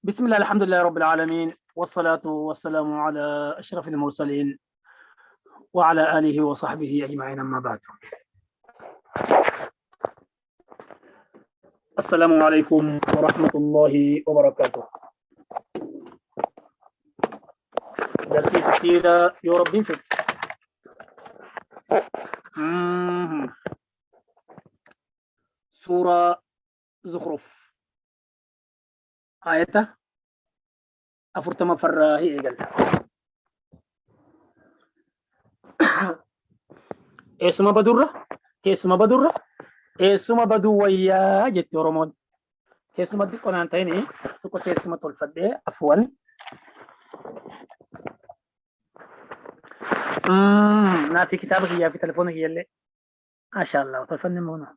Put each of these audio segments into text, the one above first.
بسم الله الحمد لله رب العالمين والصلاة والسلام على أشرف المرسلين وعلى آله وصحبه أجمعين أما بعد. السلام عليكم ورحمة الله وبركاته. درسي تفسير يا رب في سورة زخرف آية أفرتما فراهي إيجل. Eessuma badurra teessuma badurra eessuma baduu wayyaa jetti Oromoon. Teessuma xiqqoo naan ta'ini tokko teessuma tolfadhee afuwan. Naa fi kitaaba kiyyaa fi telefoona kiyyallee. Maasha Allah tolfanne moona.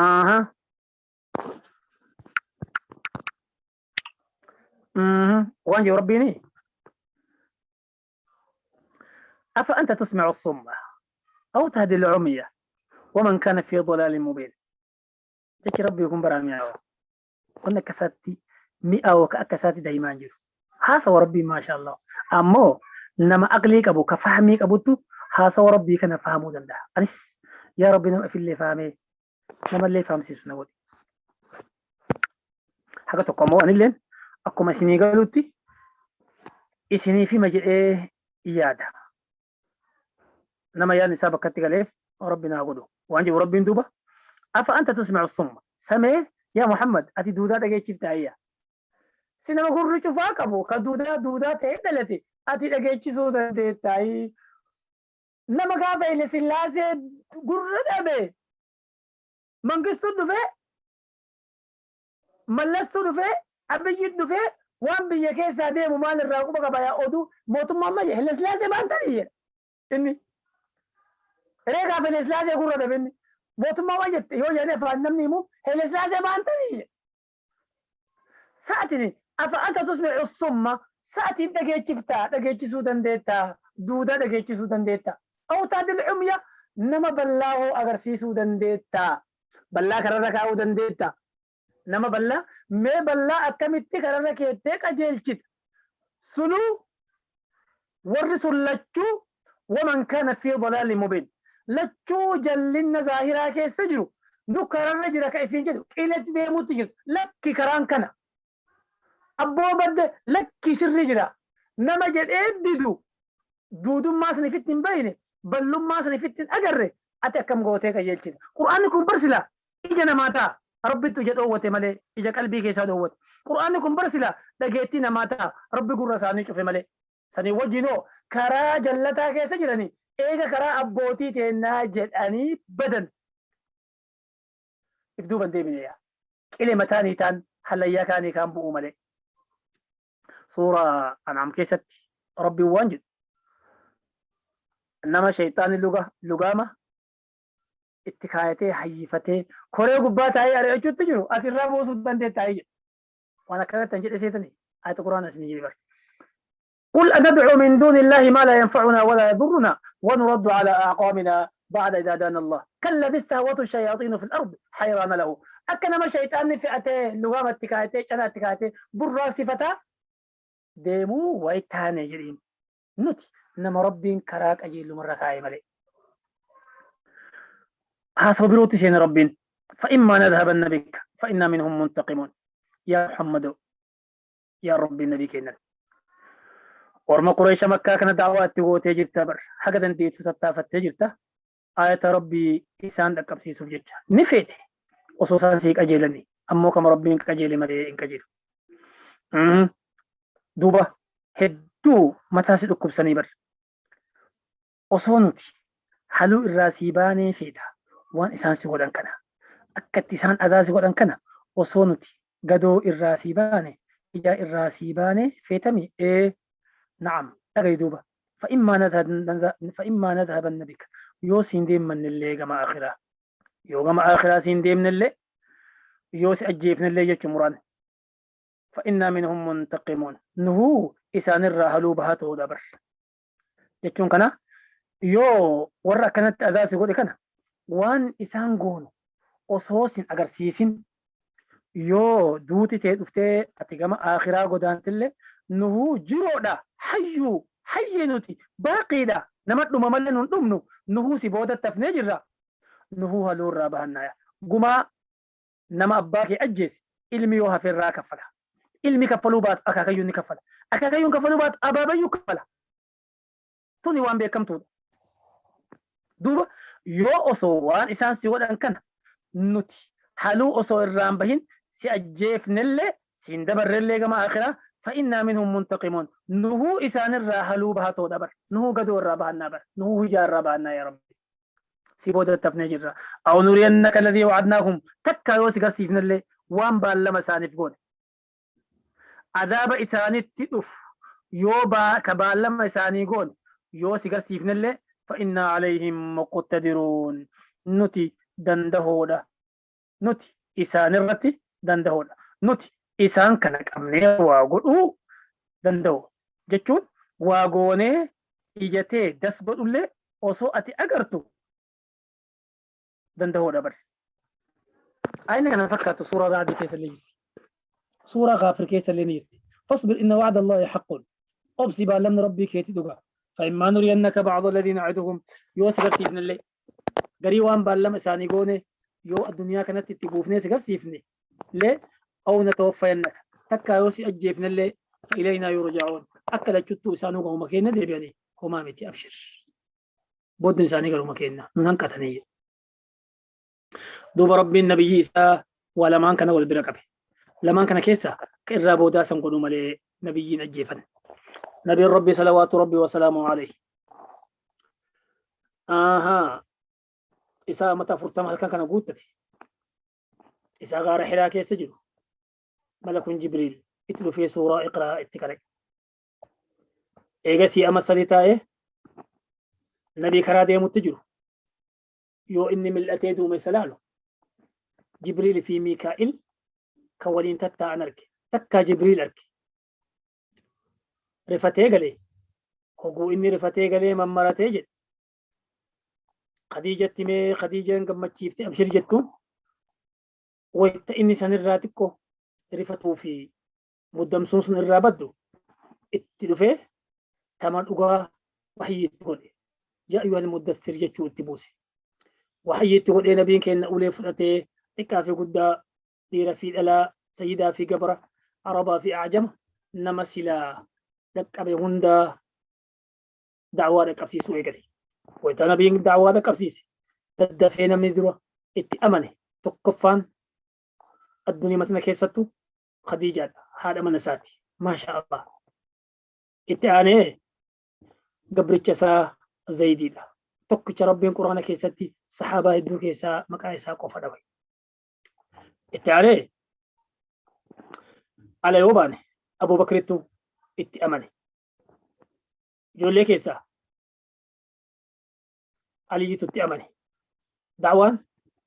Aha. Waan jiru Rabbiini. Afa anta tusmi'u summa aw tahdi al-umya waman kana fi dalalin mubin. Jechi Rabbii kun baraa mi'aawa. Wanni akka isaatti mi'aawa ka akka isaatti daa'imaan jiru. Haasawa Rabbii maasha Allah. Ammoo nama aqlii qabu ka fahmii qabuttu haasawa Rabbii kana fahamuu danda'a. Anis yaa Rabbi nama ifillee fahamee namallee fahamsiisu na godhi. Haga tokko ammoo anilleen akkuma isinii galutti isiniif hima jedhee yaada. Nama yaadni isaa bakkatti galeef Rabbi naa godhu. Waan jedhu Rabbiin duuba. Afa anta tusmi'u summa. Samee yaa Muhammad ati duudaa dhageechifta ayya. Si nama gurri cufaa qabu ka duudaa duudaa ta'ee dhalate ati dhageechisuu dandeettaayi. Nama gaafa Haile Sillaasee gurra dhabe Mangistuu dhufee Mallastuu dhufee Abiyyi dhufee waan biyya keessaa deemu maal irraa quba qaba yaa oduu mootummaa ammayya Haile Sillaasee maan ta'e jedha inni. Ree gaafa Haile Sillaasee gurra dhabe inni mootummaa waan jette yoo jedhanii afaan namni himu Haile Sillaasee maan ta'e jedha. Sa'atini afa anta tusmi'u summa sa'atiin dhageechiftaa dhageechisuu dandeettaa duudaa dhageechisuu dandeettaa aw tahdil umya nama ballaa hoo agarsiisuu dandeettaa ballaa kararra kaa'uu dandeettaa nama ballaa mee ballaa akkamitti kararra keettee qajeelchita sunuu warri sun lachuu waman kaana fii dalaalin mubiin lachuu jallinna zaahiraa keessa jiru nu kararra jira ka ifiin jedhu qiletti deemuutti jiru lakki karaan kana abboo badde lakki sirri jira nama jedhee didu duudummaa san ifitti hin bayne ballummaa san ifitti hin agarre ati akkam gootee qajeelchita Qur'aanni kun bar silaa ija namaa ta'a Rabbittu ija dhoowwate malee ija qalbii keessaa dhoowwate Qur'aanni kun bar silaa dhageettii namaa ta'a Rabbi gurra isaanii cufe malee Sanii wajjiin hoo karaa jallataa keessa jiranii eega karaa abbootii teennaa jedhanii badan. If duuba hin deebine yaa. Qile mataanii taan hallayyaa kaanii kaan bu'uu malee. Suuraa An'aam keessatti Rabbiin waan jedhu nama shayxaanni luga lugaama itti kaayatee hayyifatee koree gubbaa taa'ee ari'achuutti jiru ati irraa buusuu dandeettaa jedhu. Waan akkanatti an jedhe seetanii ayata Qur'aana isin jedhe bar. قل أندعو من دون الله ما لا ينفعنا ولا يضرنا ونرد على أعقابنا بعد إذا هدانا الله كالذي استهوته الشياطين في الأرض حيران له akka nama shayxaanni fe'atee lugaama itti kaayatee canaa itti kaayatee burraa sifataa deemuu wayi taane jedhiin nuti nama Rabbiin karaa qajeellumarra kaa'e malee. Haasawa birootti seene Rabbiin fa'immaa nadhabanna bika fa'innaa minhum muntaqimuun yaa Muhammadoo yaa Rabbiin nabii kennan. Orma Qureesha Makkaa kana da'waa itti gootee jirta bar haga dandeettu tattaafattee jirta ayata Rabbii isaan dhaqqabsiisuuf jecha ni feete osoo isaan sii qajeelanii ammoo kama Rabbiin qajeele malee hin qajeelu. Duuba hedduu mataa si dhukkubsanii bar osoo nuti haluu irraa sii baanee feeta waan isaan si godhan kana akka itti isaan adaa si godhan kana osoo nuti gadoo irraa sii baane ijaa irraa sii baane feetami ee na'am dhagayi duuba fa'immaa nadhabanna bika yoo siin deemmannillee gama akhiraa yoo gama akhiraa siin deemnellee yoo si ajjeefnellee jechuun muraan fa'innaa minhum muntaqimuun nuhuu isaanirraa haluu bahaa ta'uudha bar jechuun kana yoo warra akkanatti adaa si godhe kana Waan isaan goonu osoo sin agarsiisin yoo duuti tee dhuftee ati gama aakhiraa godaantillee, nuhuu jiroodha, hayyuu hayyee, nuti baaqiidha, nama dhuma malee nun dhumnu, nuhuu si boodatti hafnee jirra, nuhuu haluu irraa bahannaaya. Gumaa nama abbaa kee ajjeese ilmi yoo hafe irraa kaffala. Ilmi kaffaluu baatu akaakayyuun ni kaffala. Akaakayyuun kaffaluu baatu abaabayyuu kaffala. Tuni waan beekamtuudha. Duuba yoo osoo waan isaan si godhan kana nuti haluu osoo irraan bahin si ajjeefnellee, siin dabarrellee gama akhiraa, fa'innaa minhum muntaqimuun, nuhuu isaanirraa haluu bahatoodha bar, nuhuu gadoo irraa bahannaa bar, nuhuu hijaa irraa bahannaa, yaa Rabbi si boodatti hafnee jirra. Aw nuriyannaka alladhii wa'adnaahum, takkaa yoo si garsiifnellee waan baallama isaaniif goone, adaaba isaanitti dhufu yoo ka baallama isaanii goone yoo si garsiifnellee, fa'innaa alayhim muqtadiruun, nuti dandahoodha, nuti isaanirratti dandahoodha, nuti isaan kana qabnee waa godhuu danda'u jechuun waa goonee ijatee das godhullee osoo ati agartu dandahoodha bar. Ayni kana fakkaatu suuraa Ra'dii keessa illee jirti. Suuraa Ghaafir keessa illee ni jirti. Fasbir inna wa'da Allahi haqqun. Obsi, baallamni Rabbii keeti dhuga. Fa'immaa nuriyannaka ba'da alladhii na'iduhum, yoo si garsiifnellee garii waan baallama isaanii goone yoo addunyaa kanatti itti buufnee si garsiifne illee, aw natawaffayannaka, takkaa yoo si ajjeefnellee, fa ilaynaa yurja'uun, akka lachuttuu isaanuu gamuma keenya deebi'anii homaa miti, abshir. Booddeen isaanii garuma keenya nun hanqatanii jedhe. Duuba Rabbiin nabiyyi isaa waa lamaan kana wal bira qabe. Lamaan kana keessa ka irraa boodaa san godhuu malee nabiyyiin ajjeefan. Nabiin Rabbi salawaatu Rabbi wasalaamu alayhi. Ahaa. Isaa amata 40 halkan kana guuttate. Isaa gaara Hiraa keessa jiru. Malakun Jibriil itti dhufee suuraa Iqraa itti qara'e. Eegasii ama 3 taa'ee nabii karaa deemutti jiru. Yoo inni mil'atee duumessa laalu Jibriil fi Miikaa'il kan waliin tattaa'an arge. Takkaa Jibriil arge. Rifatee galee. Hoguu inni rifatee galee mammaratee jedhe. Khadiijatti mee Khadiijaan gammachiifte, abshir jettuun. Wayta inni sanirraa xiqqoo rifatuu fi muddamsuun sun irraa baddu itti dhufee tama dhugaa wahyii itti godhe. Yaa ayyuhal muddathir jechuu itti buuse. Wahyii itti godhee nabiin keenya ulee fudhatee xiqqaa fi guddaa, dhiira fi dhalaa, sayyidaa fi gabra, arabaa fi ajama, nama silaa dhaqqabe hundaa da'waa dhaqqabsiisuu eegale. Wayta nabiin da'waa dhaqqabsiise daddafee namni dura itti amane tokkoffaan addunyaa sana keessattuu Khadiijaadha, haadha mana isaati. Maasha Allah. Itti aanee gabricha isaa Zaydiidha. Tokkicha Rabbiin Quraana keessatti sahaabaa hedduu keessaa maqaa isaa qofa dhawe. Itti aanee ala yoo baane Abubakrittu itti amane. Ijoollee keessaa Aliyyitu itti amane. Da'waan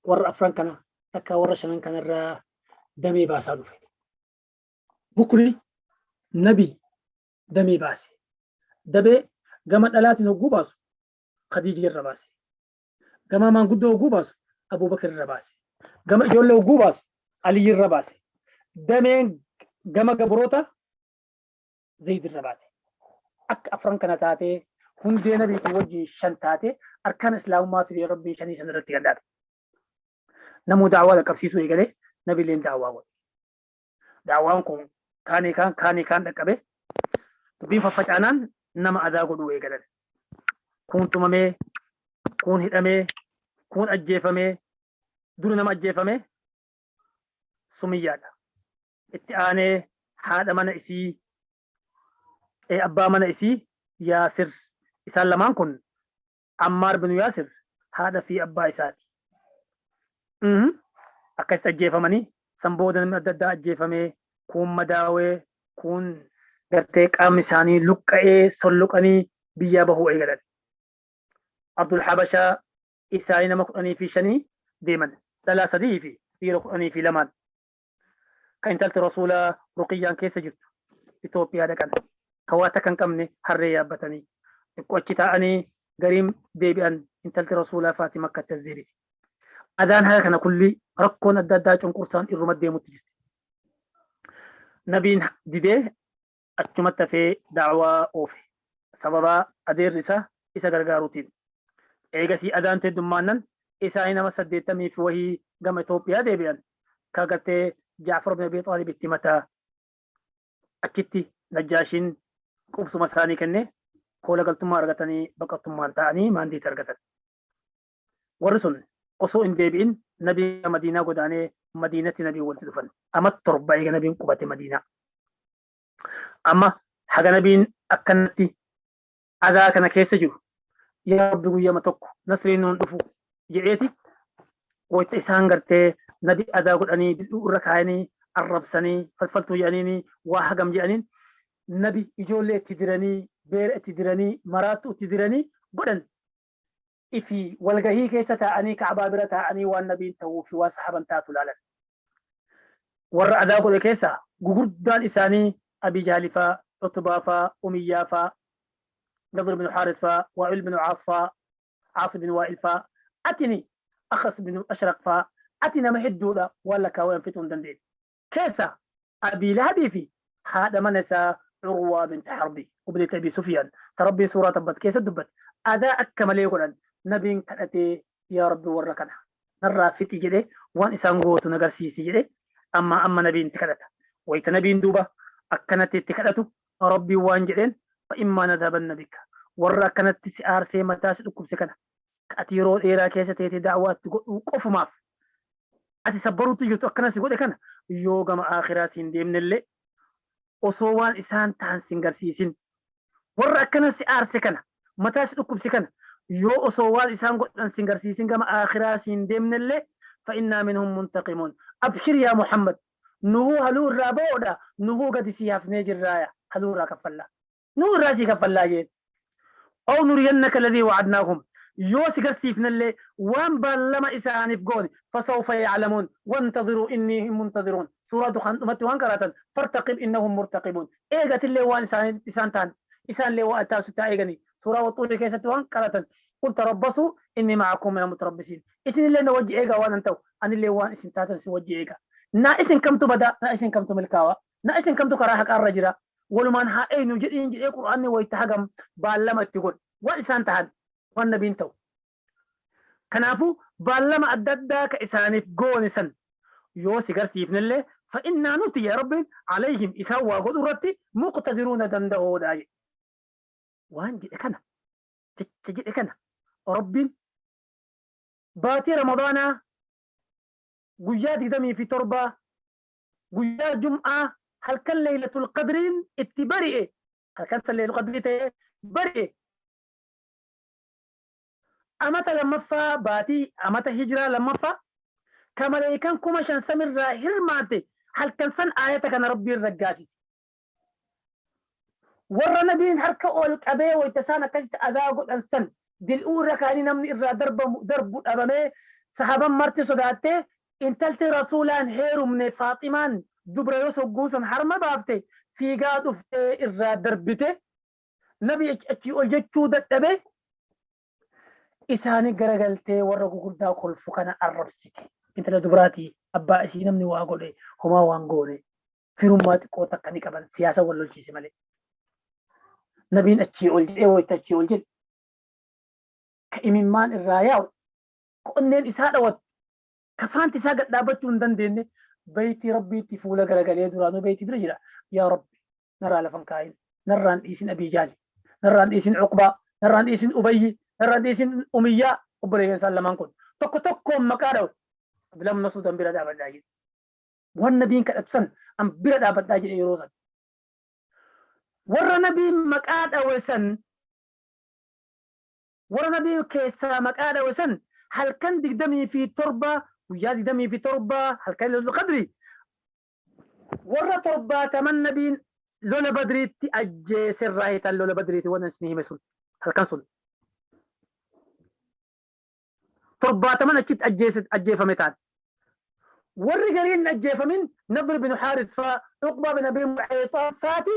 warra afran kana takkaa warra shanan kanarraa damee baasaa dhufe. Mukni nabi damee baase. Dabee gama dhalaatiin hogguu baasu Khadiija irra baase. Gama maanguddoo hogguu baasu Abubakar irra baase. Gama ijoollee hogguu baasu Aliyyi irra baase. Dameen gama gabroota Zayd irra baate. Akka afran kana taatee hundee nabiitiin wajjin shan taatee arkaan islaamummaa fidee Rabbiin shanii san irratti gadhaabe. Namuu da'awaa dhaqqabsiisuu eegalee, nabiileen da'awaa godhe. Da'awaan kun kaanii kaan kaanii kaan dhaqqabe, dubbiin faffacaanaan nama adaa godhuu eegalan. Kuun tumamee, kuun hidhamee, kuun ajjeefamee, dura nama ajjeefame Sumiyyaadha. Itti aanee haadha mana isii, abbaa mana isii Yaasir. Isaan lamaan kun, Ammaar binu Yaasir, haadha fi abbaa isaati. Akkasitti ajjeefamanii san booda namni adda addaa ajjeefamee, kuun madaawee, kuun gartee qaamni isaanii luqqa'ee solloqanii biyyaa bahuu eegalan. Abdul Habashaa isaanii nama 15 deeman. Dhalaa sadii fi dhiira 12n. Kan intalti Rasuulaa Ruqiyyaan keessa jirtu Itoophiyaa dhaqan. Kan waa takka hin qabne harree yaabbatanii. Xiqqoo achi taa'anii gariin deebi'an, intalti Rasuulaa Faatima akkatti as deebite. Adaan haga kana kulli rakkoon adda addaa cunqursaan irruma deemutti jirti. Nabiin didee achumatti hafee da'waa oofe. Sababa adeerri isaa isa gargaaruutiin. Eegasii adaan heddummaannan isaanii nama 80 fi wahii gama Itoophiyaa deebi'an. Ka gartee Jaafar bin Abi Xaalib itti mataa achitti Najjaashiin qubsuma isaanii kenne, koola galtummaa argatanii, baqattummaan ta'anii maandiitti argatan. Warri sun osoo hin deebi'in nabii Madiinaa godaanee Madiinatti nabii walitti dhufan. Amma 7 eega nabiin qubate Madiinaa. Amma haga nabiin akkanatti adaa kana keessa jiru, yaa Rabbi guyyama tokko nasriin nuun dhufu jedheeti, wayta isaan gartee nabi adaa godhanii, dildhuu irra kaayanii, arrabsanii, falfaltuu jedhaniini, waa hagam jedhaniin, nabi ijoollee itti diranii, beera itti diranii, maraattuu itti diranii godhan. Ifi walgahii keessa taa'anii, Ka'baa bira taa'anii, waan nabiin ta'uu fi waan sahaban taatu laalan. Warra adaa godhe keessaa gugurdaan isaanii Abii Jahli faa, Utbaa faa, Umiyyaa faa, Nadr bin Haaris faa, Waa'il bin Caas faa, Caas bin Waa'il faa, atini Akhas bin Ashraq faa, ati nama hedduudha, waan lakkaawee fixuu hin dandeenye. Keessa Abii Lahabii fi haadha mana isaa Urwaa bint Harbi, obboleettii Abii Sufyaan, ta Rabbiin suuraa Tabbat keessa dubbate, adaa akka malee godhan. Nabiin kadhatee, yaa Rabbi warra kana narraa fixi jedhe, waan isaan gootu na garsiisi jedhe. Amma amma nabiin itti kadhata. Wayta nabiin duuba akkanatti itti kadhatu, Rabbiin waan jedheen: fa immaa nadhabanna bika, warra akkanatti si aarsee mataa si dhukkubse kana, ka ati yeroo dheeraa keessa teetee da'waa itti godhuu qofumaaf ati sabbaruutti jirtu akkana si godhe kana, yoo gama aakhiraa siin deemnellee, osoo waan isaan tahan sin garsiisin, warra akkana si aarse kana, mataa si dhukkubse kana, yoo osoo waan isaan godhan sin garsiisin gama aakhiraa siin deemnellee, fa innaa minhum muntaqimuun, abshir yaa Muhammad, nuhuu haluu irraa ba'oodha, nuhuu gadi sii hafnee jirraaya, haluu irraa kaffallaa, nuhuu irraa sii kaffallaa jeen. Aw nuriyannaka alladhii wa'adnaahum, yoo si garsiifnellee waan baallama isaaniif goone, fasawfa ya'lamuun, wantadhiruu innii muntadhiruun, suuraa Dukhaan dhumatti waan qaraatan, fartaqib innahum murtaqibuun, eegatillee waan isaan ta'an, isaanillee waan taasisu taa eeganii, suuraa Waxxuurii keessatti waan qaratan, qul tarabbasuu inni ma'akum minal mutarabbisiin, isinillee na wajji eegaa, waan an ta'u anillee waan isin taatan isin wajji eega, naa isin kamtu badaa, naa isin kamtu milkaawaa, naa isin kamtu karaa haqaarra jira, walumaan haa eeynu jedhiin jedhee. Qur'aanni wayta hagam baallama itti godhe, waan isaan tahan, waan nabiin ta'u. Kanaafuu baallama adda addaa ka isaaniif goone san yoo si garsiifnellee, fa innaa nuti yaa Rabbiin alayhim isaan waa godhu irratti muqtadiruuna danda'oodha jedhe. Waan jedhe kana, jecha jedhe kana, Rabbiin baatii Ramadaanaa guyyaa 27, guyyaa Jum'aa, halkan Leeylatul Qadriin itti bari'e, halkan san Leeylatul Qadrii ta'ee bari'e, amata lammaffaa, baatii amata hijiraa lammaffaa, ka maleeykan 5,000 samirraa hirmaatte, halkan san aayata kana Rabbiin raggaasise. Warra nabiin harka ol qabee wayta isaan akkasitti adaa godhan san, dil'uu irra kaanii namni irraa darbamu darbu dhabamee, sahaban marti sodaattee, intalti rasuulaan heerumne Faaximaan dubra yoo sogguu san harma baafte fiigaa dhuftee irraa darbite, nabi achii ol jechuu dadhabe, isaani garagaltee warra gugurdaa kolfu kana arrabsite. Intala dubraatii abbaa isii namni waa godhe homaa waan goone, firummaa xiqqoo takka ni qaban, siyaasa wal lolchiise malee. Nabiin achii ol jedhee, wayita achii ol jedhe, ka imimmaan irraa yaa'u, qonneen isaa dhawattu, ka faanti isaa gad dhaabbachuu hin dandeenye, beeytii Rabbiitti fuula garagalee, duraanuu beeytii bira jira, yaa Rabbi narraa lafan kaayin, narraan dhiisin Abii Jaali, narraan dhiisin Uqbaa, narraan dhiisin Ubayyi, narraan dhiisin Umiyyaa, obboleeyyan isaan lamaan kun tokko tokkoon maqaa dhawe. Abdullah ibn Mas'uud an bira dhaabadhaa jedhe. Waan nabiin kadhatu san an bira dhaabadhaa jedhe. Yeroo san warra nabiin maqaa dhawe san, warra nabii keessaa maqaa dhawe san, halkan 27, guyyaa 27, halkan Lailatul Qadri, warra 70n nabiin lola Badriitti ajjeeserraa hitan. Lola Badriiti wannan isin hime sun, halkan sun 70n achitti ajjeefame ta'an. Warri gariin hin ajjeefamin Nadr bin Haaris faa, Uqbaa bin Abii Mu'ayxaa faati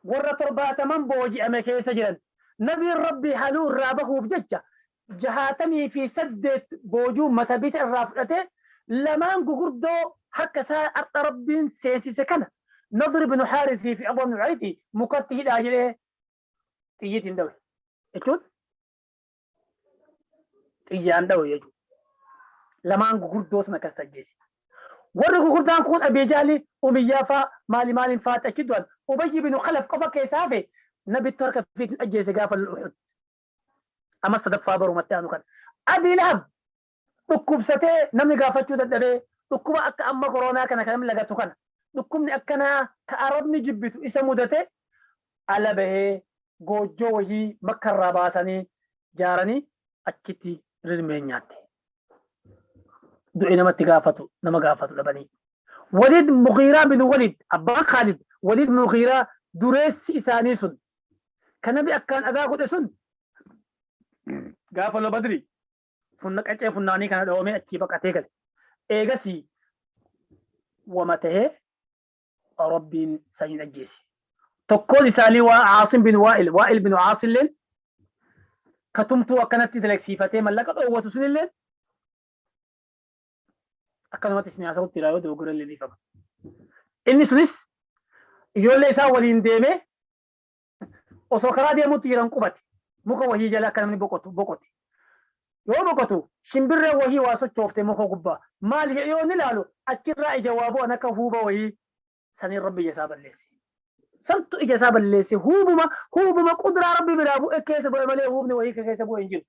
warra 70n booji'ame keessa jiran. Nabiin Rabbii haluu irraa bahuuf jecha 68 boojuu mata bita irraa fudhatee, lamaan gugurdoo harka isaa har'a Rabbiin seensise kana, Nadr ibn Haarisii fi Uqba ibn Mu'ayti, mukatti hidhaa jedhee xiyyiitiin dhawe jechuun, xiyyaan dhawe jechuudha. Lamaan gugurdoo sana akkas ajjeese. Warri gugurdaan kun Abii Jahli, Umiyyaa faa, maali maaliin faatti achi du'an. Ubayyi bin Khalaf qofa keessaa hafe, nabittu harka fiitiin ajjeese gaafa lola Uhud. Amma sadaffaa barumatti aanu kana. Abii Lahab dhukkubsatee namni gaafachuu dadhabee, dhukkuba akka amma koronaa kana kan namni lagatu kana, dhukkubni akkanaa ka Arabni jibbitu isa mudate, ala bahee goojjoo wayii Makkarraa baasanii jaaranii achitti rirmeen nyaatte. Du'e, namatti gaafatu nama gaafatu dhabanii. Walid Mughiiraa bin Walid, abbaan Khaalid, Walid Mughiiraa dureessi isaanii sun kan nabi akkaan adaa godhe sun, gaafa lola Badri funna qacee funnaanii kana dhawamee achii baqatee gale. Eegasii wama tahee Rabbiin saniin ajjeese. Tokkoon isaanii waa Aasim bin Waa'il, Waa'il bin Aasilleen katumtuu akkanatti dalagsiifatee mallaqa dhoowwatu sunilleen akkanumatti isin haasa'utti jira, yoo dogoggora illee dhiifama. Inni sunis ijoollee isaa waliin deemee osoo karaa deemutti jiran qubate, muka wahii jala akka namni boqotu boqote. Yoo boqotu shimbirreen wahii waa sochoofte muka gubbaa. Maali jedhee yoo inni ilaalu, achirraa ija waa bu'an akka huuba wahii saniin Rabbi ija isaa balleesse. Santu ija isaa balleesse, huubuma qudraa Rabbi biraa bu'e keessa bu'e malee huubni wahii keessa bu'e hin jiru.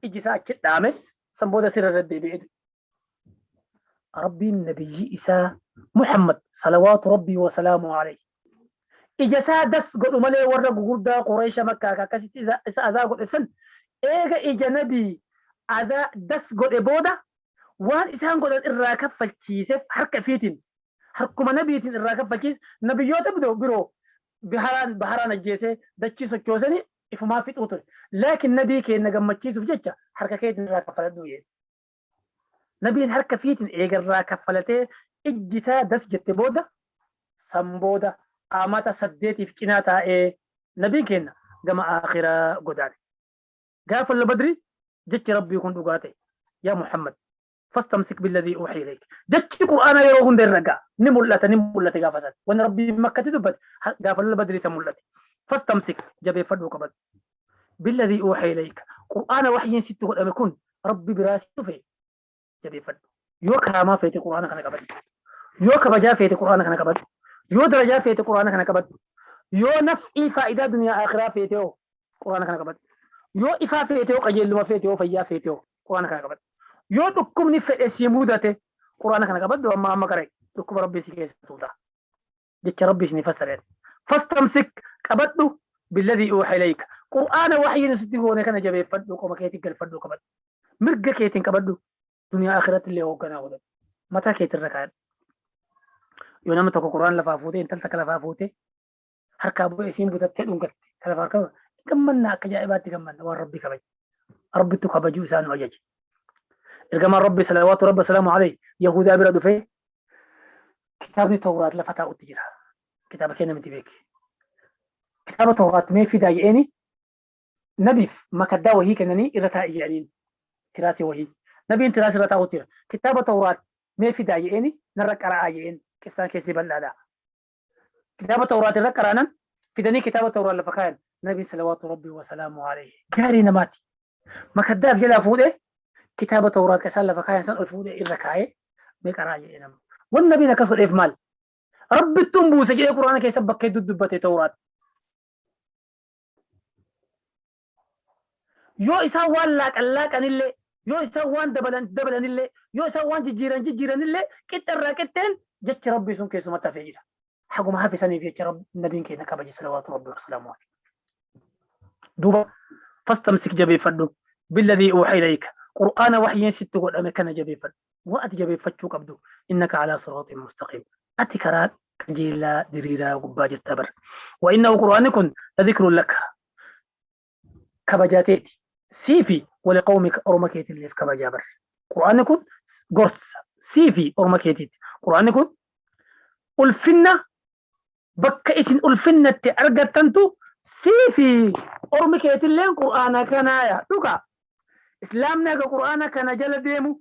Iji isaa achi dhaame, san booda sirra irra deebi'ee du'e. Rabbiin nabiyyi isaa Muhammad salawaatu Rabbii wa salaamu alayhi ija isaa das godhu malee, warra gugurdaa Qureesha Makkaa ka akkasitti isa azaa godhe san, eega ija nabii adaa das godhe booda waan isaan godhan irraa kaffalchiiseef, harka ifiitiin, harkuma nabiitiin irraa kaffalchiise. Nabiyyoota biroo baharaan ajjeesee dachii sochoosanii ifumaa fixuu ture. Laakiin nabii keenya gammachiisuuf jecha harka keetiin irraa kaffaladhuu jedhe. Nabiin harka fiitiin eega irraa kaffalatee ijji isaa das jette booda, san booda amata 8f cinaa taa'ee nabiin keenya gama aakhiraa godaane. Gaafa lola Badri jechi Rabbii kun dhugaa ta'e. Yaa Muhammad, fastamsik billadhii uuhiya ilayk. Jechi Qur'aanaa yeroo hunda irra ga'a. Ni mul'ata, ni mul'ate gaafa san. Wanni Rabbiin Makkatti dubbate gaafa lola Badrii san mul'ate. Fastamsik, jabeeffadhuu qabadhu. Billadhii uuhiya ilayka. Qur'aana wahyiin sitti godhame kun Rabbi biraa si dhufe jabeeffadhu. Yoo karaamaa feete Qur'aana kana qabadhu. Yoo kabajaa feete Qur'aana kana qabadhu. Yoo darajaa feete Qur'aana kana qabadhu. Yoo naf'ii faayidaa duniyaa akhiraa feete hoo Qur'aana kana qabadhu. Yoo ifaa feete hoo, qajeelluma feete hoo, fayyaa feete hoo, Qur'aana kana qabadhu. Yoo dhukkubni fedhe si mudate Qur'aana kana qabadhu, amma amma qara'i, dhukkuba Rabbii si keessa tuuta. Jecha Rabbii isinii fassareen. Fastamsik, qabadhu, billadhii uuhiya ilayka. Qur'aana wahyiin sitti goone kana jabeeffadhu, qoma keetii galfadhu, qabadhu. Mirga keetiin qabadhu, duniyaa akhiratti illee hoogganaa godhadhu. Mataa keetirra kaa'adhu. Yoo nama tokko Qur'aan lafaa fuutee, intal takka lafaa fuutee harkaa bu'ee isiin butattee dhungatte, ka lafa harkaa gammanna, akka ajaa'ibaatti gammanna, waan Rabbi kabaje. Rabbittu kabajuu isaa nu ajaje. Ergamaan Rabbi salawaatu Rabbi salaamu alayhi Yahudaa bira dhufee, kitaabni Tawraat lafa taa'utti jira. Kitaaba kenna miti beeki. Kitaaba Tawraat mee fidaa jedheeni, nabiif makaddaa wahii kennanii irra taa'i jedhaniin, tiraasii wahii. Nabiin tiraasii irra taa'utti jira. Kitaaba Tawraat mee fidaa jedheeni, narra qara'aa jedheen, qissaan keessi bal'aadha. Kitaaba Tawraat irra qara'anan fidanii kitaaba Tawraat lafa kaayan. Nabiin salawaatu Rabbii wa salaamu alayhi gaarii namaati. Makaddaaf jalaa fuudhee kitaaba Tawraat ka isaan lafa kaayan san ol fuudhee irra kaayee mee qaraa jedhee nama. Wanni nabiin akkas godheef maal? Rabbittuun buuse jedhee Qur'aana keessa bakka hedduu dubbate Tawraat. Yoo isaan waan laaqan laaqanillee, yoo isaan waan dabalan dabalanillee, yoo isaan waan jijjiiran jijjiiranillee, qixxa irraa qixxeen jechi Rabbii sun keessumatti hafee jira. Haguma hafe saniif jecha Rabbi nabiin keenya kabaje salawaatu Rabbii wasalaamu alayhi. Duuba fastamsik, jabeeffadhu, billadhii uuhiya ilayka, Qur'aana wahyiin sitti godhame kana jabeeffadhu. Waa ati jabeeffachuu qabdu, innaka alaa siraatin mustaqiim. Ati karaa qajeelaa diriiraa gubbaa jirta bar. Wa innahu, Qur'aanni kun, la dhikrun laka, kabajaa teeti siifi, wali qawmika, orma keetilleef kabajaa bar. Qur'aanni kun gorsa siifi orma keetiiti. Qur'aanni kun ulfinna, bakka isin ulfinnatti argattantu siifi ormi keetilleen Qur'aana kanaaya dhuga. Islaamni haga Qur'aana kana jala deemu,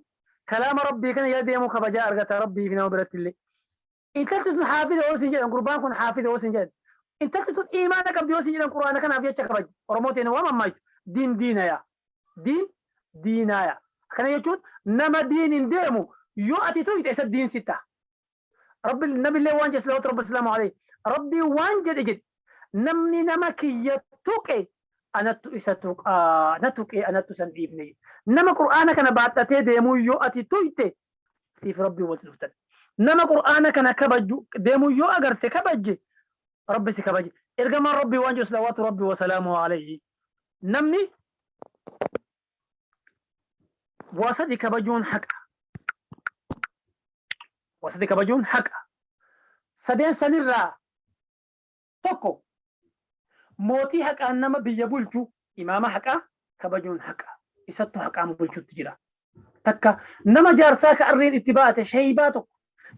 kalaama Rabbii kana jala deemu kabajaa argata Rabbii fi nama biratti illee. Intalti tun haafiza yoo siin jedhan, gurbaan kun haafiza yoo siin jedhan, intalti tun iimaana qabdi yoo siin jedhan, Qur'aana kanaaf jecha kabaji. Oromoo teena waan mammaaytu diin diinaya. Diin diinaaya. Akkana jechuun nama diin hin deemu yoo ati tuyte isa diin sitta. Rabbi nabillee waan jedhe salawaatu rabbi salaamu alayhi. Rabbii waan jedhe jedhe, namni nama kiyya tuqe anattu isa tuqaa, na tuqee anattu isan dhiifne jedhe. Nama Qur'aana kana baadhatee deemuu yoo ati tuyte siif Rabbii walitti dhuftan. Nama Qur'aana kana kabaju deemuu yoo agarte kabajje, Rabbi si kabaje. Ergamaan Rabbii waan jedhu salawaatu Rabbi wasalaamu alayhi. Namni waa sadi kabajuun haqa. Waa sadi kabajuun haqa. Sadeen sanirraa tokko mootii haqaan nama biyya bulchu, imaama haqaa kabajuun haqa. Isattu haqaan bulchutti jira. Takka nama jaarsaa ka arriin itti baate sheeybaa tokko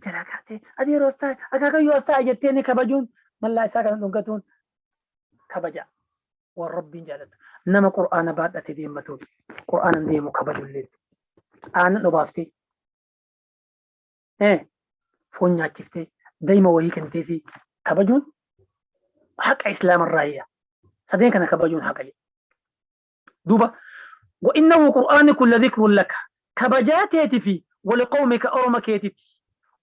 jalaa kaatee adeeroo as taa'e, akaakayyuu as taa'e jettee ni kabajuun, mallaa isaa kana dhungatuun kabaja. Waan Rabbiin jaalatu. Nama Qur'aana baadhate deemmatuun, Qur'aanan deemu kabajullee, aannan obaaftee, foon nyaachiftee, dayma wahii kennitee fi kabajuun haqa Islaamarraayya. Sadeen kana kabajuun haqa jedha. Duuba wa innahu Qur'aanni kun ladhikrun laka kabajaa teeti fi waliqawmika oroma keetiti,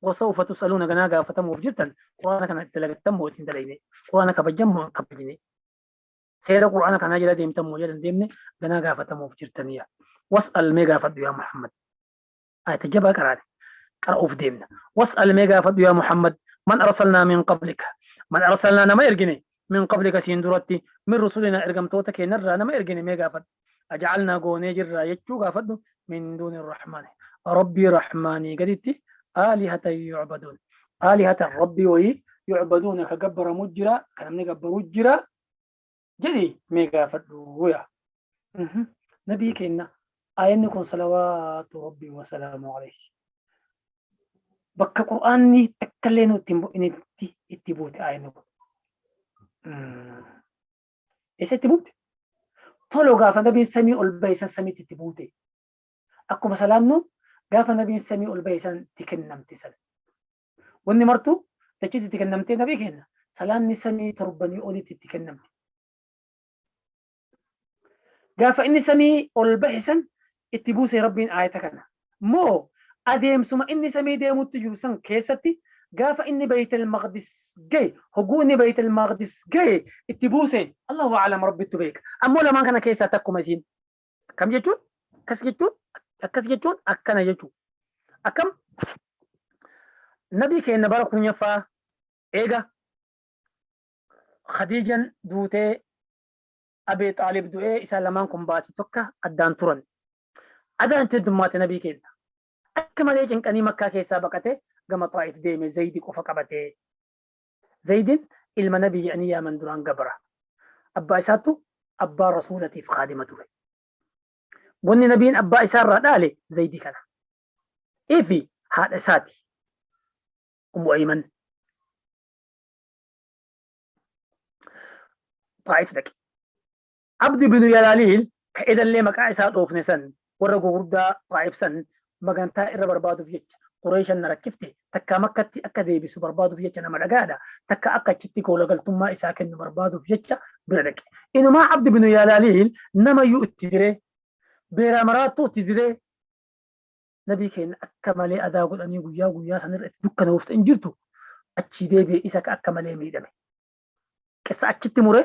wasawfa tus'aluuna ganaa gaafatamuuf jirtan, Qur'aana kana itti dalagattan moo ittiin dalayne, Qur'aana kabajjan moo hin kabajne, seera Qur'aana kanaa jala deemtan moo jala hin deemne, ganaa gaafatamuuf jirtaniya. Was'al mee gaafadhu yaa Muhammad. Ayata jabaa qaraate qara'uuf deemna. Was'al mee gaafadhu yaa Muhammad, man arsalnaa min qablika, man arsalnaa nama ergine, min qablika siin duratti, min rusulinaa ergamtoota keenyarraa nama ergine mee gaafadhu. Ajacalnaa goonee jirraa jechuu gaafadhu, min duuni rahmaani Rabbii rahmaanii gaditti, aalihatan yucbaduun, aalihatan Rabbii wayii, yucbaduuna ka gabbaramu jira, ka namni gabbaru jira jedhi mee gaafadhu yaa nabii keenya. Aayanni kun salawaatu Rabbii wasalaamu alayhi bakka Qur'aanni takkallee nutti hin bu'initti itti buute. Aayanni kun eessa itti buute? Tolo gaafa nabiin samii ol bahe san samiitti itti buute. Akkuma salaannu gaafa nabiin samii ol bahe san itti kennamte san. Wanni martuu dachitti itti kennamtee, nabii keenya salaanni samii torbanii olitti itti kennamte. Gaafa inni samii ol bahe san itti buuse Rabbiin aayata kana. Moo adeemsuma inni samii deemutti jiru san keessatti gaafa inni Baytal Maqdis gahe, hogguu inni Baytal Maqdis gahe itti buuse, Allahu a'lam, Rabbittu beeka. Ammoo lamaan kana keessaa takkuma isiin. Akkam jechuun akkas jechuun, akkas jechuun akkana jechuun. Akkam nabii keenya bara 10ffaa eega Khadiijan duutee Abi Xaalib du'ee isaan lamaan kun baatii tokko addaan turan. Adaan itti heddummaate nabii keenya. Akka malee cinqanii Makkaa keessaa baqatee gama Xaa'if deeme Zayidi qofa qabatee. Zayidin ilma nabii jedhanii yaaman, duraan gabra. Abbaa isaattu abbaa rasuulatiif kaadima ture. Wanni nabiin abbaa isaarraa dhaale Zayidii kana. Ifi haadha isaati. Ummu Ayman. Xaa'if dhaqe. Abdi binu Yalaaliil ka edallee maqaa isaa dhoofne san, warra gugurdaa Xaa'if san magantaa irra barbaaduuf jecha, Qureeshan na rakkifte, takkaa Makkatti akka deebisu barbaaduuf jecha, nama dhagaadha, takka akka achitti koolagaltummaa isaa kennu barbaaduuf jecha bira dhaqe. Inumaa Abdi binu Yalaaliil namayyuu itti diree, beeraa maraattuu itti diree, nabii keenya akka malee adaa godhanii guyyaa guyyaa sanirra itti dukkanoofte hin jirtu, achii deebi'e isa ka akka malee miidhame. Qissa achitti mure,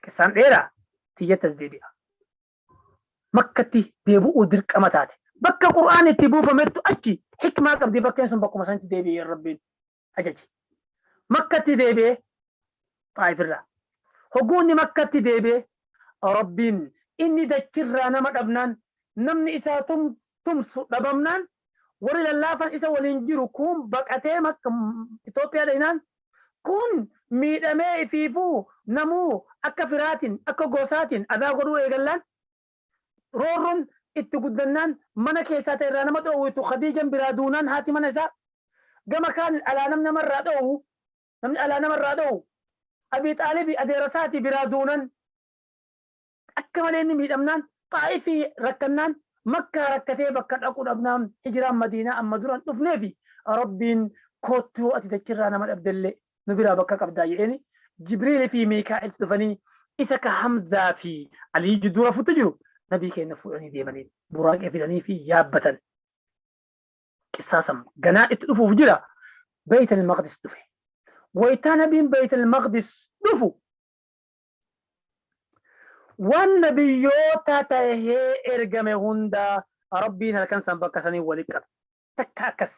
qissaan dheeraa tiyyatti as deebi'a. Makkatti deebi'uu dirqama taate. Bakka Qur'aan itti buufamettu achi hikmaa qabdi, bakkeen sun bakkuma sanitti deebi'ee Rabbiin ajaje. Makkatti deebi'ee Xaa'if irraa. Hogguu inni Makkatti deebi'e Rabbiin inni dachirraa nama dhabnaan, namni isaa tumsu dhabamnaan, warri lallaafan isa waliin jiru kuun baqatee Itoophiyaa dhaynaan, kun miidhamee ifiifuu namuu akka firaatiin akka gosaatiin adaa godhuu eegallaan, roorroon itti guddannaan, mana keessaa ta'e irraa nama dhoowwitu Khadiijan biraa duunaan, haati mana isaa, gama kaan alaa namni namarraa dhoowwu, namni alaa namarraa dhoowwu Abii Xaalibi adeera isaatii biraa duunan, akka malee inni miidhamnaan Xaa'ifii rakkannaan, Makkaa rakkatee bakka dhaqu dhabnaan hijraan Madiinaa amma dura hin dhufneefi Rabbiin koottu yoo ati dachirraa nama dhabdellee nu biraa bakka qabdaa jedheeni Jibriil fi Miikaa'ilti dhufanii isa ka Hamzaa fi Alii jidduu rafutti jiru nabii keenya fuudhanii deemanii buraaqee fidanii fi yaabbatan. Qissaa san ganaa itti dhufuuf jira. Beeytal Maqdis dhufe. Waytaa nabiin Beeytal Maqdis dhufu waan nabiyyoota tahee ergame hunda Rabbiin halkan san bakka sanii wali qabe. Takka akkas.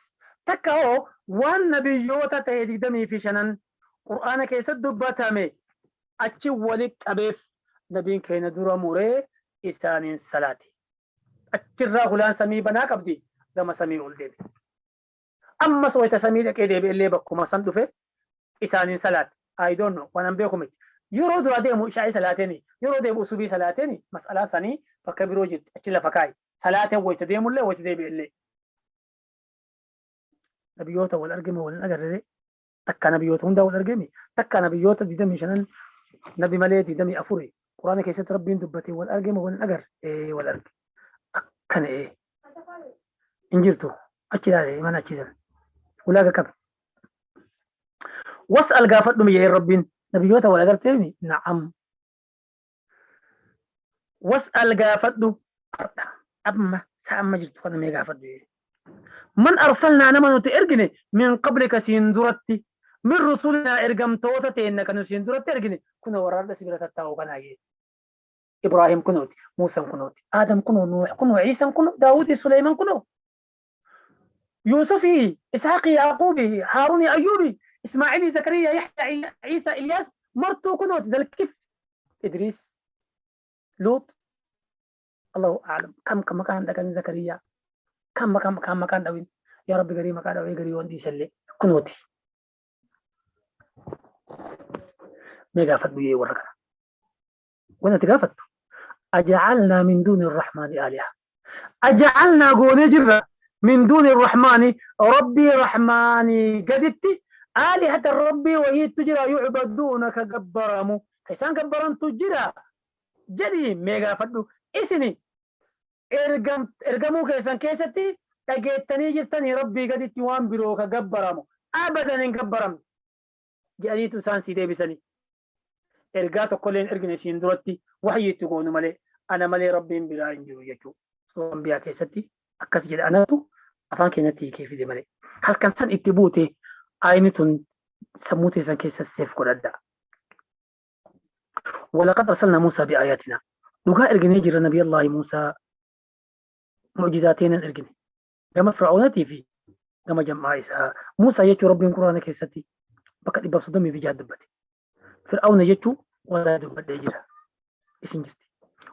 Takka hoo waan nabiyyoota tahe 25 Qur'aana keessatti dubbatame achi wali qabeef nabiin keenya dura muree isaaniin salaate. Achirraa hulaan samii banaa qabdi, gama samii ol deeme. Ammas wayta samii dhaqee deebi'ellee bakkuma san dhufe isaaniin salaate. I don't know, waan an beeku miti. Yeroo duraa deemu ishaa'ii salaateeni, yeroo deebi'u subii salaateeni, mas'alaan sanii bakka biroo jirti, achi lafa kaa'i. Salaateen wayta deemullee wayta deebi'ellee. Nabiyyoota wal argame wal hin agarre, takka nabiyyoota hundaa wal argame, takka nabiyyoota 25 nabi malee 24 Quraana keessatti Rabbiin dubbate wal argame wal hin agarre, ee wal arge. Akkana ee. Hin jirtu achi ilaale mana achiisan ulaaga qabe. Was'al gaafadhu jedheen Rabbiin nabiyyoota wal agarteemi, na'am. Was'al gaafadhu har'a amma sa'a amma jirtu kana mee gaafadhu jedheen. Man arsalnaa nama nuti ergine min qablika siin duratti min rusulinaa ergamtoota teenna kan siin duratti ergine kuna warra har'a si bira tattaa'u kanaa jedhe. Ibraahim kunooti, Muusan kunooti, Aadam kunoo, Nuux kunoo, Ciisan kunoo, Daawudii, Suleyman kunoo, Yuusufii, Ishaaqii, Yaaquubii, Haarunii, Ayyuubii, Ismaa'ilii, Zakariyaa, Yaxyaa, Ciisaa, Ilyaas martuu kunooti, Zalkif, Idriis, Luut, Allahu a'lam, kam kan maqaan dhaqan Zakariyaa, kam maqaan kan maqaan dhawin, yaa Rabbi garii maqaa dhawee garii waan dhiisellee kunooti. Mee gaafadhu yee warra kana. Wanti ati gaafattu, aja'alnaa min duuni rahmaani aaliha, aja'alnaa goonee jirra, min duuni rahmaani rabbii rahmaanii gaditti, aalihata rabbii wahiittu jira, yucbaduuna ka gabbaramu, ka isaan gabbarantu jira jedhii mee gaafadhu. Isini ergamuu keessan keessatti dhageettanii jirtanii rabbii gaditti waan biroo ka gabbaramu abadan hin gabbaramne jedhaniitu isaan sii deebisanii. Ergaa tokkollee hin ergine siin duratti wahyii itti goonu malee, ana malee rabbiin biraa hin jiru jechuu. Suuraa Anbiyaa keessatti akkas jedha, anatu afaan keenyatti hiikee fide malee. Halkan san itti buute aayni tun sammuu teessan keessa seef godhadha. Walaqad arsalna Muusaa bi'aayatina. Dhugaa erginee jirra Nabi Allaahi Muusaa mu'jizaa teenan ergine. Gama Fir'aunatii fi gama jam'aa isaa. Muusaa jechuun Rabbiin Quraana keessatti bakka 136 dubbate. Fir'auna jechuun walaa dubbadhee jira. Isin jirti.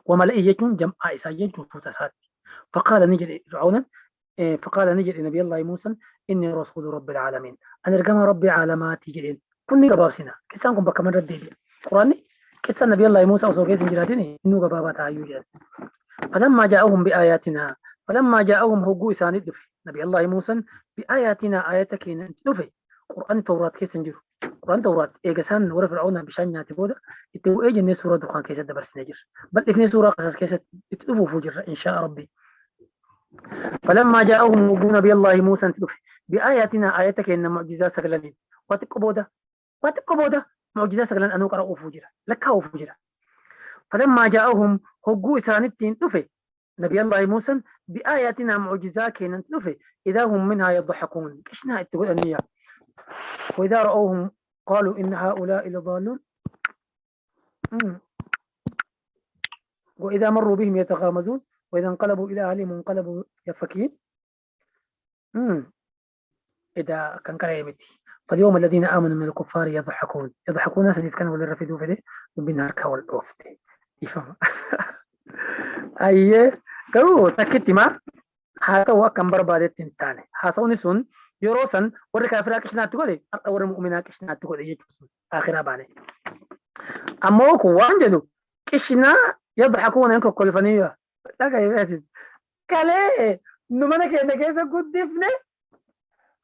Wamala'ii jechuun jam'aa isaa jechuun tuuta isaatti. Faqaala ni jedhe Fir'aunan, faqaala ni jedhe Nabi Allaahi Muusan, inni rasuulu rabbil aalamiin. Ani ergamaa rabbii aalamaatii jedheen. Kun ni gabaabsina. Qissaan kun bakka manirra deebi'a. Quraanni qissaan Nabi Allaahi Muusaa osoo keessa hin jiraatin innuu gabaabaa ta'ayyuu jedhan. Falammaa jaa'ahum bi'aayaatinaa, falammaa jaa'ahum hogguu isaanii dhufe Nabi Allaahi Muusan bi'aayaatinaa aayata keenya dhufe. Qur'aanni Tawraat keessa hin jiru. Qur'aan Tawraat eega isaan warra Fir'aunaa bishaan nyaate booda itti bu'ee jennee suuraa Dukhaan keessatti dabarsinee jirra. Bal'ifnee suuraa Qasas keessatti itti dhufuufuu jirra inshaa Rabbi. Falammaa jaa'ahum hogguu Nabi Allaahi Muusan dhufe bi'aayaatinaa aayata keenya mu'jizaa sagalaniin, waa xiqqoo booda, waa xiqqoo booda mu'jizaa sagalan anuu qara'uufuu jira, lakkaa'uufuu jira. Falammaa jaa'ahum hogguu isaanittiin dhufe Nabi Allaahi Muusan bi'aayaatinaa mu'jizaa keenyatti dhufe, idaa hum minhaa yadhakuun qishnaa itti godhanii yaa. Waidaa ra'awhum qaaluu inna haa'ulaa'i ladaalluun وإذا مروا بهم يتغامزون وإذا انقلبوا إلى أهلهم انقلبوا يفكين. إذا كان كلامتي فاليوم الذين آمنوا من الكفار يضحكون يضحكون سنيف كان ولا رفدوا فدي دبين هركا والأوفت يفهم أيه garuu takkitti ma haa ta'u akka hin barbaadetti hin taane haasawni sun yeroo san warri kaafiraa qishnaatti godhe, har'a warri mu'minaa qishnaatti godhe jechuun sun akhiraa baane. Ammoo kun waan jedhu qishnaa yadhakuuna hin kokkolfanii dhagaye beetin kalee nu mana keenya keessa guddifne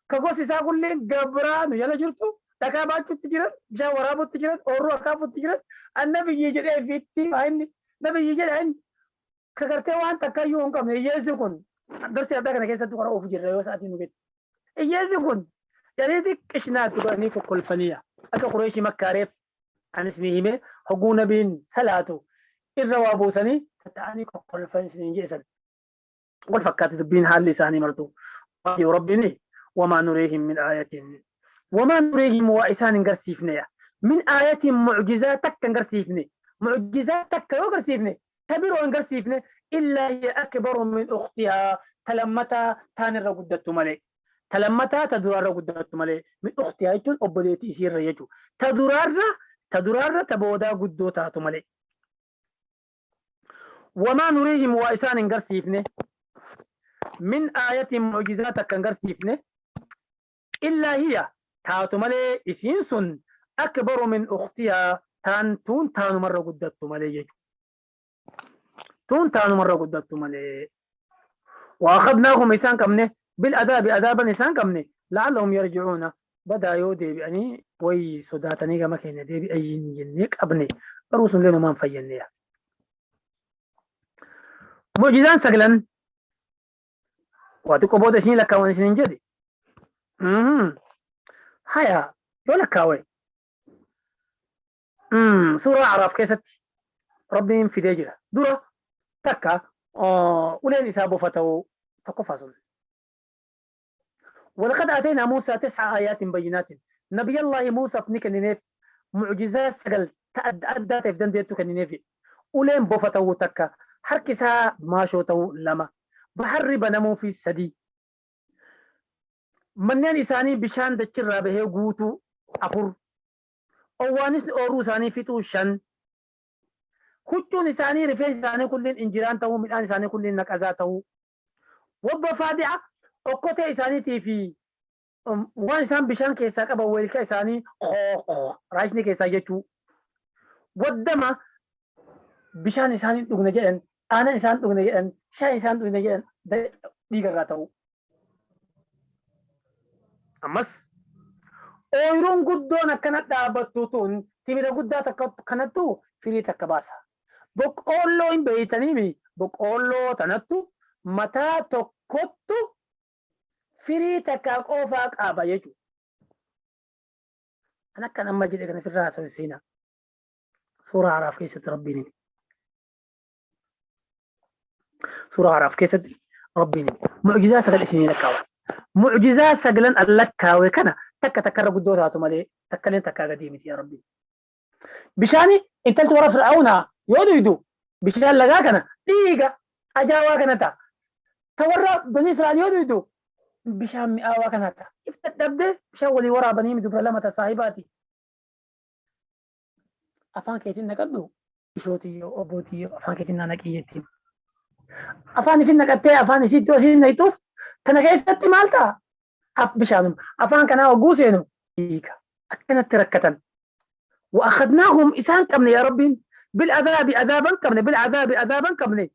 ka gosi isaa kulleen gabraa nu jala jirtu, dhakaa baachutti jiran, bishaan waraabutti jiran, oorruu akaafutti jiran, annabiyyii jedhee fiitti maa inni nabiyyii jedha inni. Ka gartee waan takkayyuu hin qabne hiyyeessi kun darsii addaa kana keessatti qara'uuf jirra yoo sa'aatiin nu gette. Hiyyeessi kun jedhanii qishnaatti godhanii kokkolfaniya. Akka Qureeshii Makkaareef anis ni hime hogguu nabiin salaatu irra waa buusanii tatta'anii kokkolfan isiniin jedhan. Wal fakkaatti dubbiin haalli isaanii martu. Waaqayyo Rabbiin wamaa nuriihim min aayatin. Wamaa nuriihim waa isaan hin garsiifne. Min aayatin mucjizaa takka hin garsiifne. Mucjizaa takka yoo garsiifne ta biroo hin garsiifne illaa hiya akbaru min ukhtihaa ta lammataa taan irra guddattu malee. Ta lammataa ta duraarra guddattu malee. Min ukhtihaa jechuun obboleettii isiirra jechuudha. Ta duraarra ta duraarra ta boodaa guddoo taatu malee. Wamaa nuriihim waa isaan hin garsiifne min aayatin mu'jizaa takka hin garsiifne illaa hiya taatu malee isiin sun akbaru min ukhtihaa taan tuun taanumarra guddattu malee jechuudha. Tuun taanumarra guddattu malee. Waaqadnaahum isaan qabne bil adaabi adaaban isaan qabne la'allahum yarji'uuna badaa yoo deebi'anii way sodaatanii gama keenya deebi'an jennee qabne garuu sun illee numaan fayyanneera. Mu'jizaan saglan waa xiqqoo booda isinii lakkaawan isiniin jedhe. Haya yoo lakkaawe suuraa Araaf keessatti Rabbiin fidee jira. Dura takka uleen isaa bofa ta'uu tokkoffaa sun. Walaqad aataynaa Muusaa tis'a aayaatin bayyinaatin. Nabiyallaahi Muusaaf ni kennineef mu'jizaa sagal ta adda addaa ta'eef dandeettu kennineef. Uleen bofa ta'uu takka, harki isaa maashoo ta'uu lama, baharri banamuufi sadii. Manneen isaanii bishaan dachirraa bahee guutuu afur. Owwaanisni ooruu isaanii fixuu shan. Huccuun isaanii rifeensi isaanii kulliin injiraan ta'uu midhaan isaanii kulliin naqazaa ta'uu. Waddafaadi'a okkotee isaaniitii fi waan isaan bishaan keessaa qaban weelka isaanii raashni keessaa jechuu. Waddama bishaan isaan hin dhugne jedhan, aanan isaan dhugne jedhan, shaayii isaan dhugne jedhan dhiigarraa ta'uu. Ammas ooyiruun guddoon akkana dhaabbattu tun timira guddaa takka kanattu firii takka baasa. Boqqoolloo hin beeytaniimi boqqoolloo tanattu mataa tokkottu firii takka qofaa qaba jechuudha. An akkan amma jedhe kana firraa haasawin seenaa. Suuraa Araaf keessatti Rabbiin hime. Suuraa Araaf keessatti Rabbiin hime. Mu'jizaa sagal isinii lakkaawa. Mu'jizaa sagalan an lakkaawe kana takka takkarra guddoo taatu malee takkaleen takkaa gadii miti yaa Rabbi. Bishaani intalti warra Fir'aawnaa yoo duydu bishaan lagaa kana dhiiga ajaawaa kana ta'a. Ta warra Bani Israa'el yoo duydu bishaan mi'aawaa kana ta'a. If dadhabdee bishaan walii waraabanii dubra lama ta saahibaati. Afaan keetiin naqadhu ishootiyyoo obbootiyyoo afaan keetiin naa naqii jettiin. Afaan ifin naqattee afaan isiitti osii naqxuuf tana keessatti maal ta'a? Af bishaanuma. Afaan kanaa hogguu seenu dhiiga. Akkanatti rakkatan. Wa'akhadnaahum isaan qabne yaa Rabbiin bil adaabi adaaban qabne bil adaabi adaaban qabne.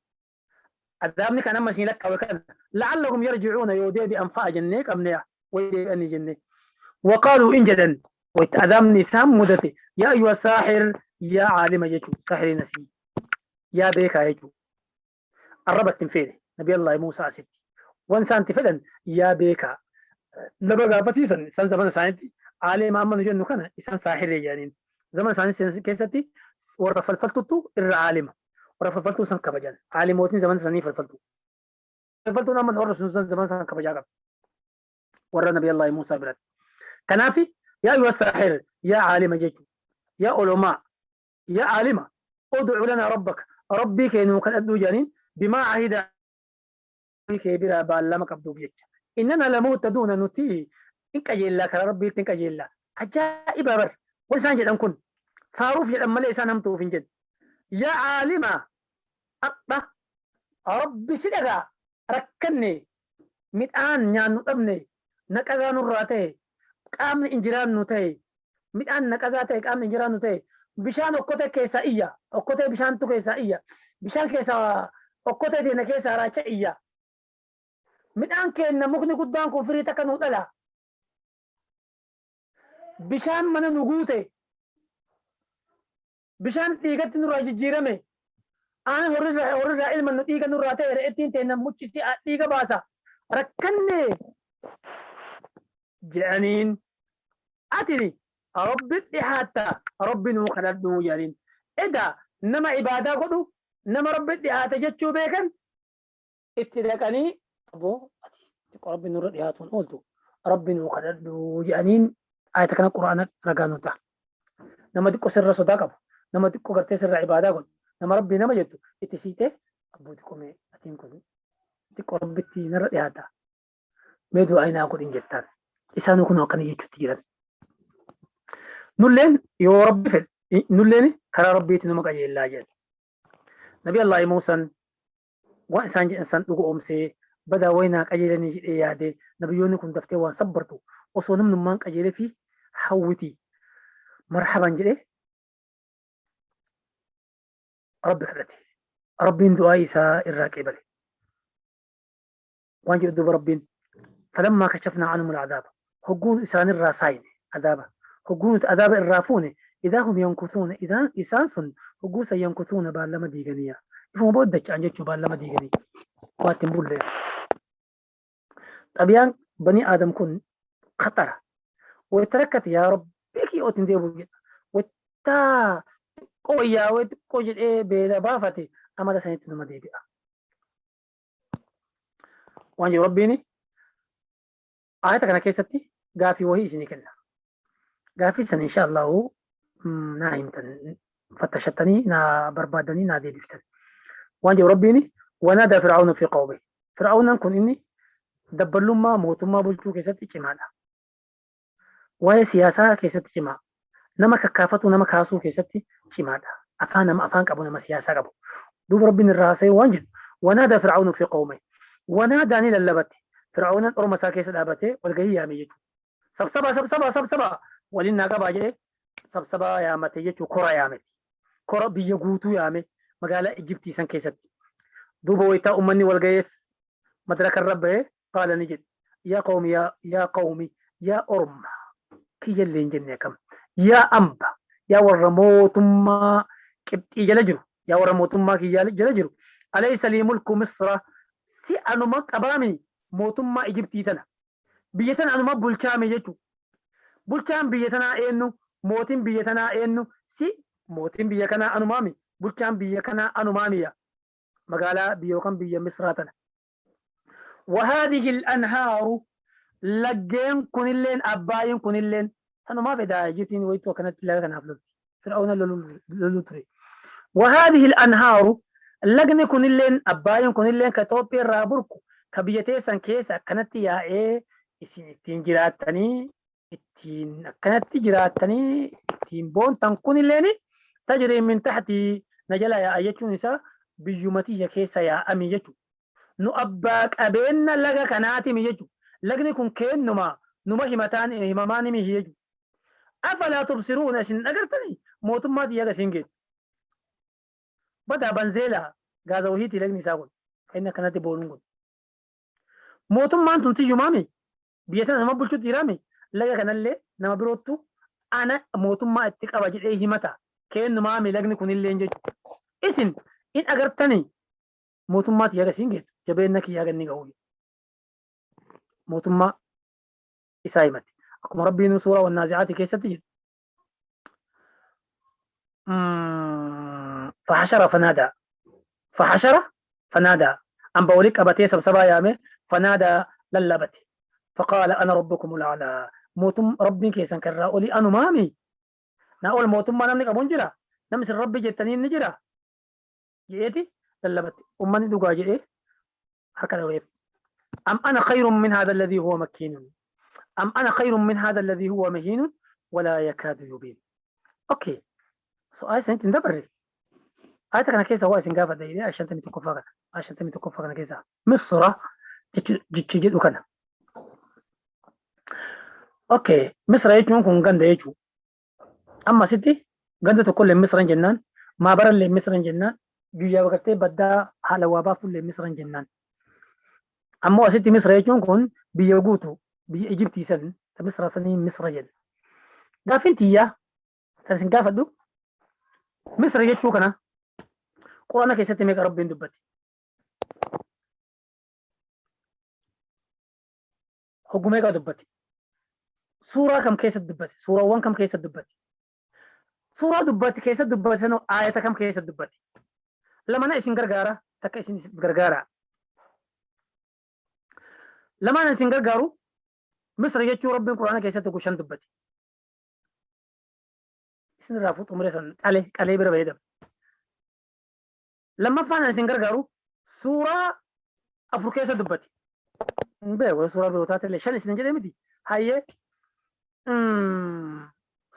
Adaabni kan amma isin lakkaawe kana la'allahum yarji'uuna yoo deebi'an fa'a jennee qabne yaa way deebi'anii jennee. Waqaaluu in jedhan wayta adaabni isaan mudate yaa ayyuha saaxir yaa caalima jechuu saaxirii nasii yaa beekaa jechuu. Arraba itti hin feene Nabi Allah Muusaa asitti. Wan isaan itti fedhan yaa beekaa. Laba gaafasiisan isaan zamana isaaniitti aalima amma nu jennu kana isaan saahiree jedhaniin. Zamana isaanii keessatti warra falfaltuttu irra aalima. Warra falfaltuu san kabajan. Aalimootni zamana isaanii falfaltuu. Falfaltuun amma warra sun zamana san kabajaa qaba. Warra Nabi Allah Muusaa biratti. Kanaaf yaa ayyuha saahir yaa aalima jechuudha. Yaa olomaa Yaa aalima ud'u lanaa rabbaka Rabbii kee nuu kadhadhuu jedhaniin bimaa ahida Rabbii kee biraa baallama qabduuf jecha. Innanaa lamuhtaduuna nuti in qajeellaa karaa Rabbiitti in qajeellaa. Ajaa'iba bar waan isaan jedhan kun faaruuf jedhan malee isaan hamtuuf hin jedhu. Yaa aalima ardha Rabbi si dhagaa rakkanne midhaan nyaannu dhabne naqazaa nurraa ta'e qaamni injiraannu ta'e midhaan naqazaa ta'e qaamni injiraannu ta'e bishaan okkotee keessaa iyya okkotee bishaantu keessaa iyya bishaan keessaa okkotee teenya keessaa raacha iyya midhaan keenna mukni guddaan kun firii takka nuu dhala bishaan mana nu guute bishaan dhiigatti nurraa jijjiirame Aanan horirraa ilmannu dhiiga nurraa ta'e, re'ettiin teenna muchisi dhiiga baasa. Rakkanne jedhaniin. Atini Rabbi dhihaatta, Rabbi nuu kadhadhu jedhaniin. Edaa nama ibaadaa godhu, nama Rabbi dhihaate jechuu beekan itti dhaqanii, aboo ati xiqqoo Rabbi nurra dhihaatuun ooltu, Rabbi nuu kadhadhu jedhaniin. Ayata kana Qur'aana ragaa nu ta'a. Nama xiqqoo sirra sodaa qabu, nama xiqqoo gartee sirra ibaadaa godhu, nama Rabbii nama jettu itti siitee, abboo xiqqoo mee atiin kun xiqqoo Rabbitti narra dhihaata, mee du'aa naa godhin jettaan. Isaanuu kun akkana jechuutti jiran. Nulleen yoo Rabbi fedhe nulleen karaa Rabbiitti numa qajeellaa jedhan. Nabi Allah Muusaan waan isaan jedhan san dhuga oomsee, badaa waynaa qajeelanii jedhee yaade. Nabiyyoonni kun daftee waan sabbartu, osoo namnummaan qajeelee fi hawwiti. Marhaban jedhee Rabbi kadhate. Rabbiin du'aa isaa irraa qeebale. Waan jedhu duuba Rabbiin: falammaa kashafnaa anhumul adaaba, hogguun isaanirraa saayne adaaba, hogguu nuti adaaba irraa fuune, idaa hum yankusuuna, idaan isaan sun hogguu san yankusuuna baallama diiganiya, ifuma booddacha'an jechuu, baallama diiganii waa ittiin bullee. Xabiyaan banii aadam kun khaxara. Wayta rakkate yaa Rabbii kiyya otiin deebi'u jedha. Wayta xiqqoo wayyaawee xiqqoo jedhee beela baafate amala sanitti numa deebi'a. Waan jedhu Rabbiin ayata kana keessatti gaafii wahii isinii kenna. Gaafii san insha Allahu naa himtan, fattashattanii naa barbaadanii naa deebiftan. Waan jedhu Rabbiin: wanaadaa fir'aawna fi qawme. Fir'aawnan kun inni dabballummaa mootummaa bulchuu keessatti cimaadha. Waa'ee siyaasaa keessatti cimaa. Nama kakkaafatu, nama kaasuu keessatti cimaadha. Afaan nama afaan qabu, nama siyaasaa qabu. Duuba Rabbiin irraa haasa'ee waan jedhu: wanaadaa fir'aawnu fi qawme. Wanaadaa ni lallabatte. Fir'aawnan orma isaa keessa dhaabatee walgahii yaame jechuudha. Sabsabaa, sabsabaa, sabsabaa waliin naa qabaa jedhee sabsabaa yaamate jechuu, kora yaamete. Kora biyya guutuu yaame magaalaa Ijibtii san keessatti. Duuba wayitaa ummanni walgaheef madraka irra bahee qaala ni jedhe: yaa qawmi, yaa qawmi, yaa orma kiyyallee hin jenne, akkam, yaa amba, yaa warra mootummaa Qibxii jala jiru, yaa warra mootummaa kiyyaa jala jiru, alaysa lii mulku Misra, si anuma qabaami mootummaa Ijibtii tana, biyya tana anuma bulchaami jechu, bulchaan biyya tanaa eenyu, mootiin biyya tanaa eenyu? Si mootiin biyya kanaa anumaami, bulchaan biyya kanaa anumaami, yaa magaalaa biyya yookaan biyya Misraa tana. Wahaadihi al-anhaaru, laggeen kunilleen, abbaayin kunilleen tanumaa fedaa. Ijibtiin wayituu akkanatti laga kanaaf lolti. Fir'aawna loluu ture. Wahaadihi al-anhaaru, lagni kunilleen, abbaayin kunilleen ka Itoophiyaa irraa burqu, ka biyya teessan keessa akkanatti yaa'ee isin ittiin jiraattanii, ittiin akkanatti jiraattanii ittiin boontan kunilleen, tajrii min tahtii, na jala yaa'a jechuun isaa biyyuma tiyya keessa yaa'ami jechuudha. Nu abbaa qabeenna laga kanaatimi jechuudha. Lagni kun keennuma, numa himataan himamaan himi jechuudha. Afalaa tubsiruuna, isin agartanii mootummaa tiyya aga isin geettu. Badaa banzeelaa gaaza wahiitii lagni isaa kun kan inni akkanatti boonuun kun. Mootummaan tun tiyyumaami, biyya tana nama bulchutti jiraami, laga kanallee nama biroottu ana mootummaa itti qaba jedhee himata, keennumaami lagni kunilleen jechuudha. Isin in agartanii mootummaa tiyya aga isiin geettu, jabeenna kiyya haga inni gahu mootummaa isaa himate. Akkuma Rabbiin suuraa Wannaazi'aati keessatti jedhu. Fahashara fanaadaa. Fahashara fanaadaa. Amba wali qabatee sabsabaa yaame, fanaadaa lallabate. Faqaala ana rabbukumul a'laa. Mootum Rabbiin keessan kan irraa olii anumaami. Na ol mootummaa namni qabu hin jira. Namni isin Rabbi jettanii ni jira. Jedheeti lallabate. Ummanni dhugaa jedhee harka dhaweef. Am ana khayrun min haadha alladhii huwa makkiinun. Am ana khayrun min haadha alladhii huwa mahiinun walaa yakaadu yubiin. Okay. So ayat sanitti hin dabarre. Ayata kana keessa waa isin gaafadha jedhee 51ffaa kana. 51ffaa kana keessa. Misra jechi jedhu kana. Okay. Misra jechuun kun ganda jechuudha. Amma asitti ganda tokkollee Misran jennaan, maabarallee Misran jennaan, guyyaa gartee baddaa haala waa baaftullee Misran jennaan. Ammoo asitti Misra jechuun kun biyya guutuu, biyya Ijibtii san, ta Misra sanii Misra jenna. Gaaffiin tiyyaa kan isin gaafadhu, Misra jechuu kana Quraana keessatti meeqa Rabbiin dubbate? Hoggu meeqa dubbate? Suuraa kam keessatti dubbate? Suuraawwan kam keessatti dubbate? Suuraa dubbate keessatti dubbate sanoo aayata kam keessatti dubbate? Lamana isin gargaara, takka isin gargaara. Lamaan isin gargaaru Misra jechuu Rabbiin Quraana keessatti hoggu shan dubbate. Isin irraa xumuree san qalee qalee bira fayyadama. Lammaffaan isin gargaaru suuraa afur keessa dubbate. Hin beeku suuraa biroo taate illee shan isin jedhee miti. Hayyee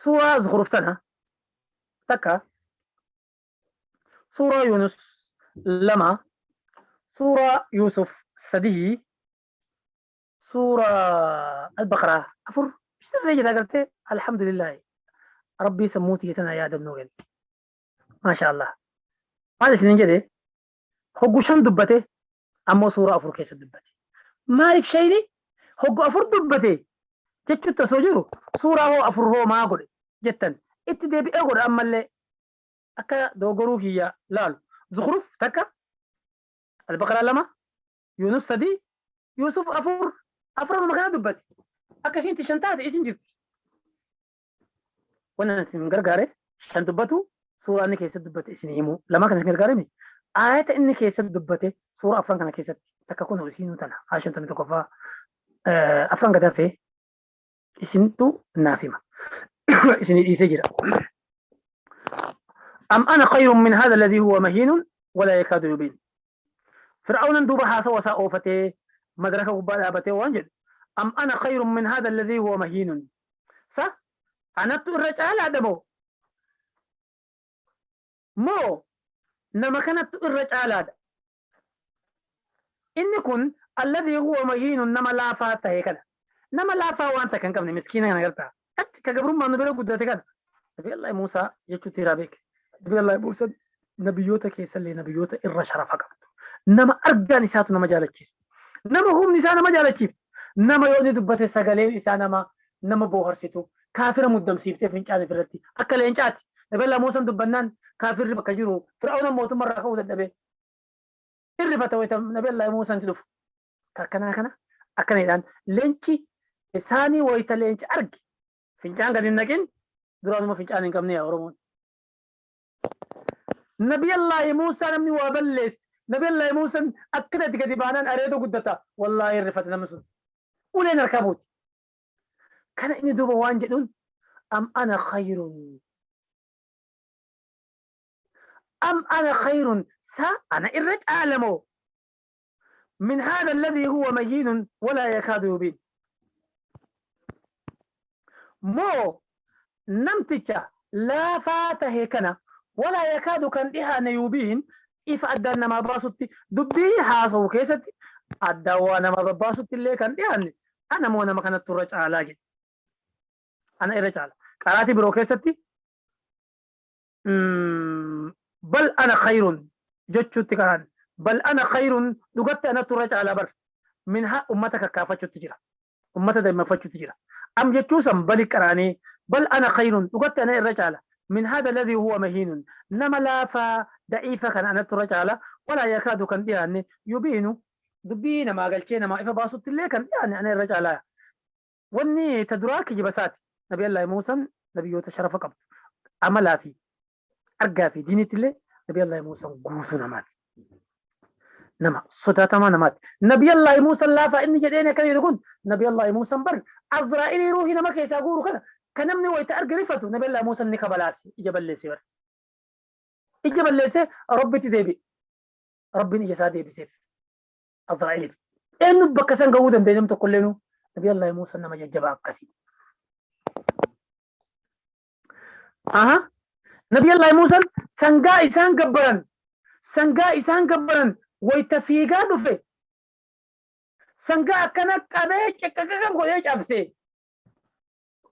suuraa Zukhruf tana takka, suuraa Yunus lama, suuraa Yusuf sadii, suuraa Al-Baqaraa afur. Sirrii jira gartee, alhamdulillah, Rabbii sammuu tiyya tana yaadannoo kenne. Maasha Allah. Maal isinin jedhe? Hoggu shan dubbate, ammoo suuraa afur keessa dubbate. Maaliif shayni hoggu afur dubbate jechuutti osoo jiru suuraa hoo afur hoo maa godhe jettan itti deebi'ee godha ammallee akka doogoruu kiyya laalu. Zukhruf takka, Al-Baqaraa lama, Yunus sadii, Yusuf afur, afranuma kana dubbate. Akka isin shan taate isin jirti. Wannan isin gargaare shan dubbatu, suuraa inni keessatti dubbate isin himu. Lama kan isin gargaare mi? Aayata inni keessatti dubbate suuraa afran kana keessatti takka kun isinuu tana haa 51ffaa afran gad hafee isintu naaf hima. Isinii dhiisee jira. Am ana khayrun min hadha alladhi huwa mahiinun wala yakaadu yubiin. Fir'awnan duuba haasawa isaa oofatee madraka gubbaa dhaabatee waan jedhu, am ana khayrun min hadha alladhii huwa mahiinun, sa anattu irra caalaadha moo moo nama kanattu irra caalaadha? Inni kun alladhii huwa mahiinun, nama laafaa tahe kana, nama laafaa waan takka hin qabne, miskiina kana gartaa achi ka gabrummaan nu bira guddate kana. Nabi Allah Muusaa jechuutti irraa beeke. Nabi Allah Muusaa nabiyyoota keessallee nabiyyoota irra sharafa qabdu. Nama argaan isaatu nama jaalachiisu. Nama humni isaa nama jaalachiiftu. Nama yoo inni dubbate sagaleen isaa nama booharsitu. Kaafira muddamsiiftee fincaan ofirratti. Akka leencaati. Nabi Allah Muusaan dubbannaan kaafirri bakka jiru Fir'aawna mootummaa irraa ka'uu dadhabee. Irrifata wayita Nabi Allah Muusaan itti dhufu. Akkanaa kana akkana jedhaan leenci isaanii wayita leenca arge fincaan gadi hin naqin, duraanuma fincaan hin qabne yaa Oromoon. Nabiyallaahi Muusaa namni waa balleesse, Nabiyallaahi Muusaan akkanatti gadi baanaan areeda guddata, wallaahi rifate namni sun. Uleen harkaa buuti. Kana inni duuba waan jedhuun, am ana khayrun, am ana khayrun, sa ana irra caalamoo, min haadha alladhii huwa mahiinun walaa yakaadu yubiin, moo namticha laafaa tahe kana, walaa yakaadu kan dhihaanne, yubiin ifa addaan namaa baasutti, dubbii haasawu keessatti addaan waa namaa babbaasutti illee kan dhihaanne, ana moo nama kanattu irra caalaa jedhe. Ana irra caala. Qaraatii biroo keessatti bal ana khayrun jechuutti karaan, bal ana khayrun, dhugatti anattu irra caalaa bar, minha ummata kakkaafachuutti jira, ummata dammaffachuutti jira. Am jechuu san bali qaraanii, bal ana khayrun, dhugatti ana irra caala, min hada alladhi huwa mahiinun, nama laafaa da'iifa kana anattu irra caala, walaa yakaadu kan dhiyaanne, yubiinu dubbii namaa galchee namaa ifa baasutti illee kan dhiyaanne ana irra caalaa. Wanni ta duraa kijiba isaati. Nabi Allaahi Muusan nabiyyoota sharafa qabdu. Amalaa fi argaa fi diinitti illee Nabi Allaahi Muusan guutuu namaati. Nama sodaatamaa namaati. Nabi Allaahi Muusan laafaa inni jedheen akkana jedhu kun, Nabi Allaahi Muusan bar Azraa'ilii ruuhii nama keessaa guuru kana kan namni wayita arge rifatu, Nabi Allaahi Muusan ni kabalaase, ija balleesse bar. Ija balleesse, Rabbitti deebi'e. Rabbiin ija isaa deebiseef. Azraa'iliif. Eenyu bakka san gahuu danda'e? Nam tokko illeenuu. Nabi Allah Muusaa nama jajjabaa akkasiiti. Aha. Nabi Allah Muusaan sangaa isaan gabbaran wayita fiigaa dhufe sangaa akkana qabee ciqqaqaqam godhee cabse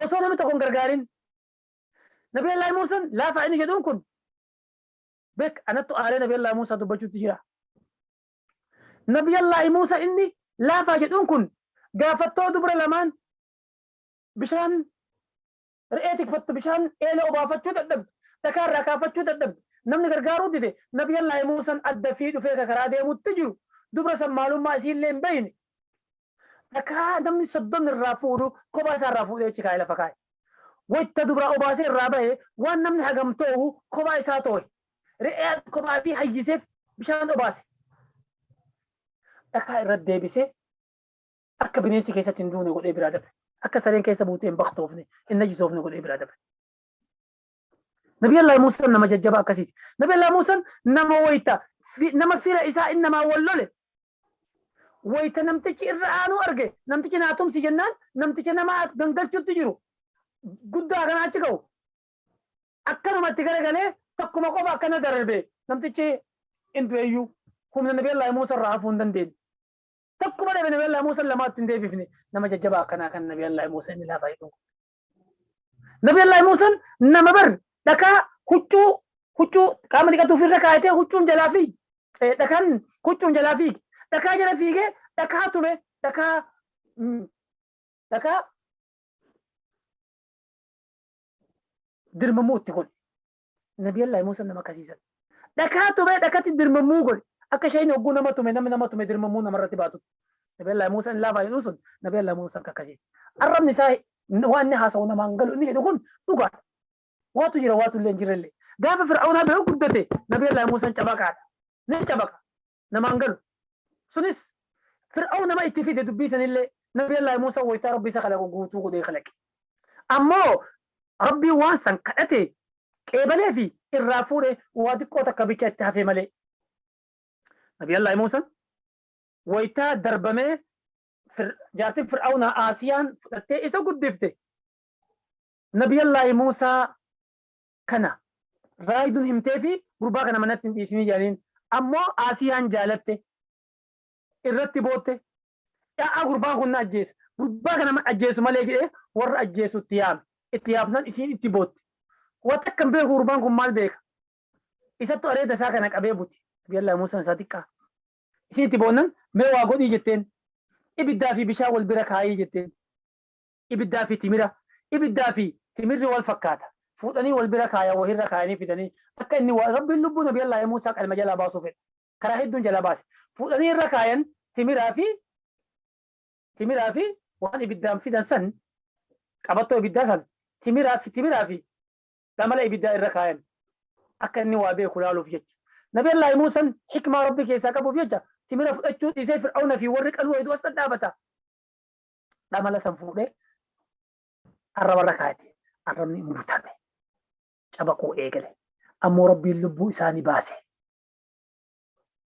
osoo namni tokko hin gargaarin. Nabi Allah Muusaan laafa inni jedhuun kun beek anattu aaree Nabi Allah Muusaa dubbachuutti jira. Nabiyallaahi Muusaa inni laafaa jedhuun kun gaafattoo dubra lamaan bishaan re'ee tikfattu, bishaan eela obaafachuu dadhabdu, dhakaa irraa kaafachuu dadhabdu. Namni gargaaruu dide. Nabiyallaahi Muusaan adda fi dhufee ka karaa deemutti jiru. Dubra san maalummaa isiillee hin beeyne. Dhakaa namni 30 irraa fuudhu kophaa isaa irraa fuudhee achi kaa'e, lafa kaa'e. Wayta dubraa obaasee irraa bahe, waan namni hagam toohu kophaa isaa toohe. Re'ee kophaa fi hayyiseef bishaan obaase. Dhakaa irratti deebisee akka bineensi keessatti hin duune godhee biraa dabre. Akka sareen keessa buutee hin baktoofne, hin najisoofne godhee biraa dabre. Nabiyallaahi Muusaan nama jajjabaa akkasiiti. Nabiyallaahi Muusaan nama wayta nama fira isaa innamaa wal lole, wayta namtichi irra aanuu arge, namtichi naa tumsi jennaan, namticha nama as gangalchutti jiru guddaa kana achi ga'u akkanumatti garagalee tokkuma qofa akkana darbe, namtichi hin du'eyyuu. Humna Nabiyallaahi Muusaa irraa hafuu hin dandeenye. Tokkuma dhabe, Nabiyallaahi Muusaan lamaatti hin deebifne. Nama jajjabaa akkanaa kan Nabiyallaahi Muusaa inni laafaa jedhu. Nabiyallaahi Muusaan nama bar dhakaa huccuu qaama dhiqatuuf irra kaayatee, huccuun jalaa fiigi. Dhakaan huccuun jalaa fiigi. Dhakaa jala fiigee dhakaa tume, dhakaa dirmamuu itti godhe. Nabiyallaahi Muusaan nama akkasiisan. Dhakaa tumee dhakatti dirmamuu godhe. Akka isheen hogguu nama tume, namni nama tume dirmamuu namarratti baatu. Nabiyallaahi Muusaan laafaa jedhu sun Nabiyallaahi Muusaan akka akkasiiti. Arrabni isaa waan inni haasa'u namaan galu, inni jedhu kun dhugaadha. Waatu jira, waatu illee hin jirrellee. Gaafa Fir'aunaa bira guddate Nabiyallaahi Muusaan cabaqaadha. Ni cabaqa. Namaan galu. Sunis Fir'aun nama itti fide dubbii sanillee. Nabiyallaahi Muusaan waytaa Rabbi isa kalaqu guutuu godhee kalaqe. Ammoo Rabbiin waan san kadhate qeebalee fi irraa fuudhe, waa xiqqoo takka bicha itti hafe malee. Nabiyallaahi Muusaan waytaa darbamee jaartiin Fir'aunaa Aasiyaan fudhattee isa guddifte. Nabiyallaahi Muusaa kana raayidun himtee fi gurbaa kana manatti hin dhiisinii jedhaniin. Ammoo Aasiyaan jaalatte, irratti bootte. Dha'aa gurbaan kun na ajjeesa. Gurbaa kana ajjeesu malee jedhee warra ajjeesu itti yaame. Itti yaafnan isiin itti bootte. Waa takka hin beeku gurbaan kun, maal beeka? Isattu areeda isaa kana qabee buti. Nabiyallaahi Muusaan isaa xiqqaa. Isiin itti boonnan, mee waa godhii jetteen. Ibiddaa fi bishaan wal bira kaayii jetteen. Ibiddaa fi timira. Ibiddaa fi timirri wal fakkaata. Fuudhanii wal bira kaayan, wahirra kaayanii fidanii akka inni waa Rabbiin lubbuu Nabiyallaahi Muusaa qalma jalaa baasuu fedha. Karaa hedduun jalaa baase. Fuudhanii irra kaayan timiraa fi waan ibiddaan fidan san, qabattoo ibiddaa san, timiraa fi dhamala ibiddaa irra kaayan akka inni waa beeku laaluuf jecha. Nabiyallaahi Muusaan hikmaa Rabbi keessaa qabuuf jecha timira fudhachuu dhiisee, Fir'auna fi warri qaluu hedduu as dhadhaabata. Dhamala san fuudhee arraba irra kaayate. Arrabni hin butame. Cabaquu eegale. Ammoo Rabbiin lubbuu isaanii baase.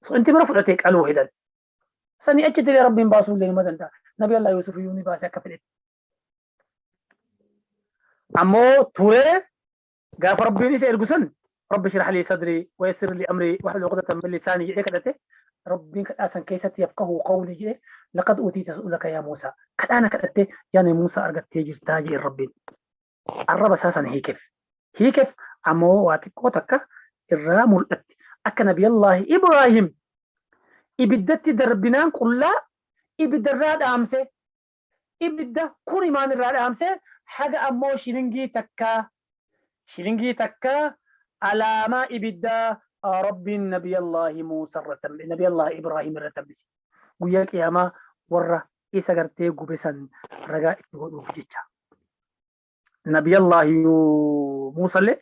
So inni timira fudhatee qaluu hedan. Sanii achitti illee Rabbiin baasuu illee nima danda'a. Nabi Allah Yusuf iyyuu ni baase akka fedhetti. Ammoo turee gaafa Rabbiin isa ergu san, "رب اشرح لي صدري ويسر لي أمري واحلل عقدة من لساني" jedhee kadhate. Rabbiin kadhaa san keessatti "يفقهوا قولي" jedhee, "لقد أوتيت سؤلك يا موسى", kadhaana kadhattee yaa Muusaa argattee jirtaa jedhee Rabbiin. Arraba isaa sana hiikeef. Hiikeef, ammoo waa xiqqoo takka irraa mul'atti. Akka Nabiyallaahi Ibraahim ibiddatti darbinaan qullaa ibiddarraa dhaamse, ibidda kurimaan irraa dhaamse, haga ammoo shilingii takkaa alaamaa ibiddaa Rabbiin Nabiyallaahi Muusaa irra, Nabiyallaahi Ibraahim irra tambise. Guyyaa qiyaamaa warra isa gartee gube san ragaa itti godhuuf jecha. Nabiyallaahi Muusallee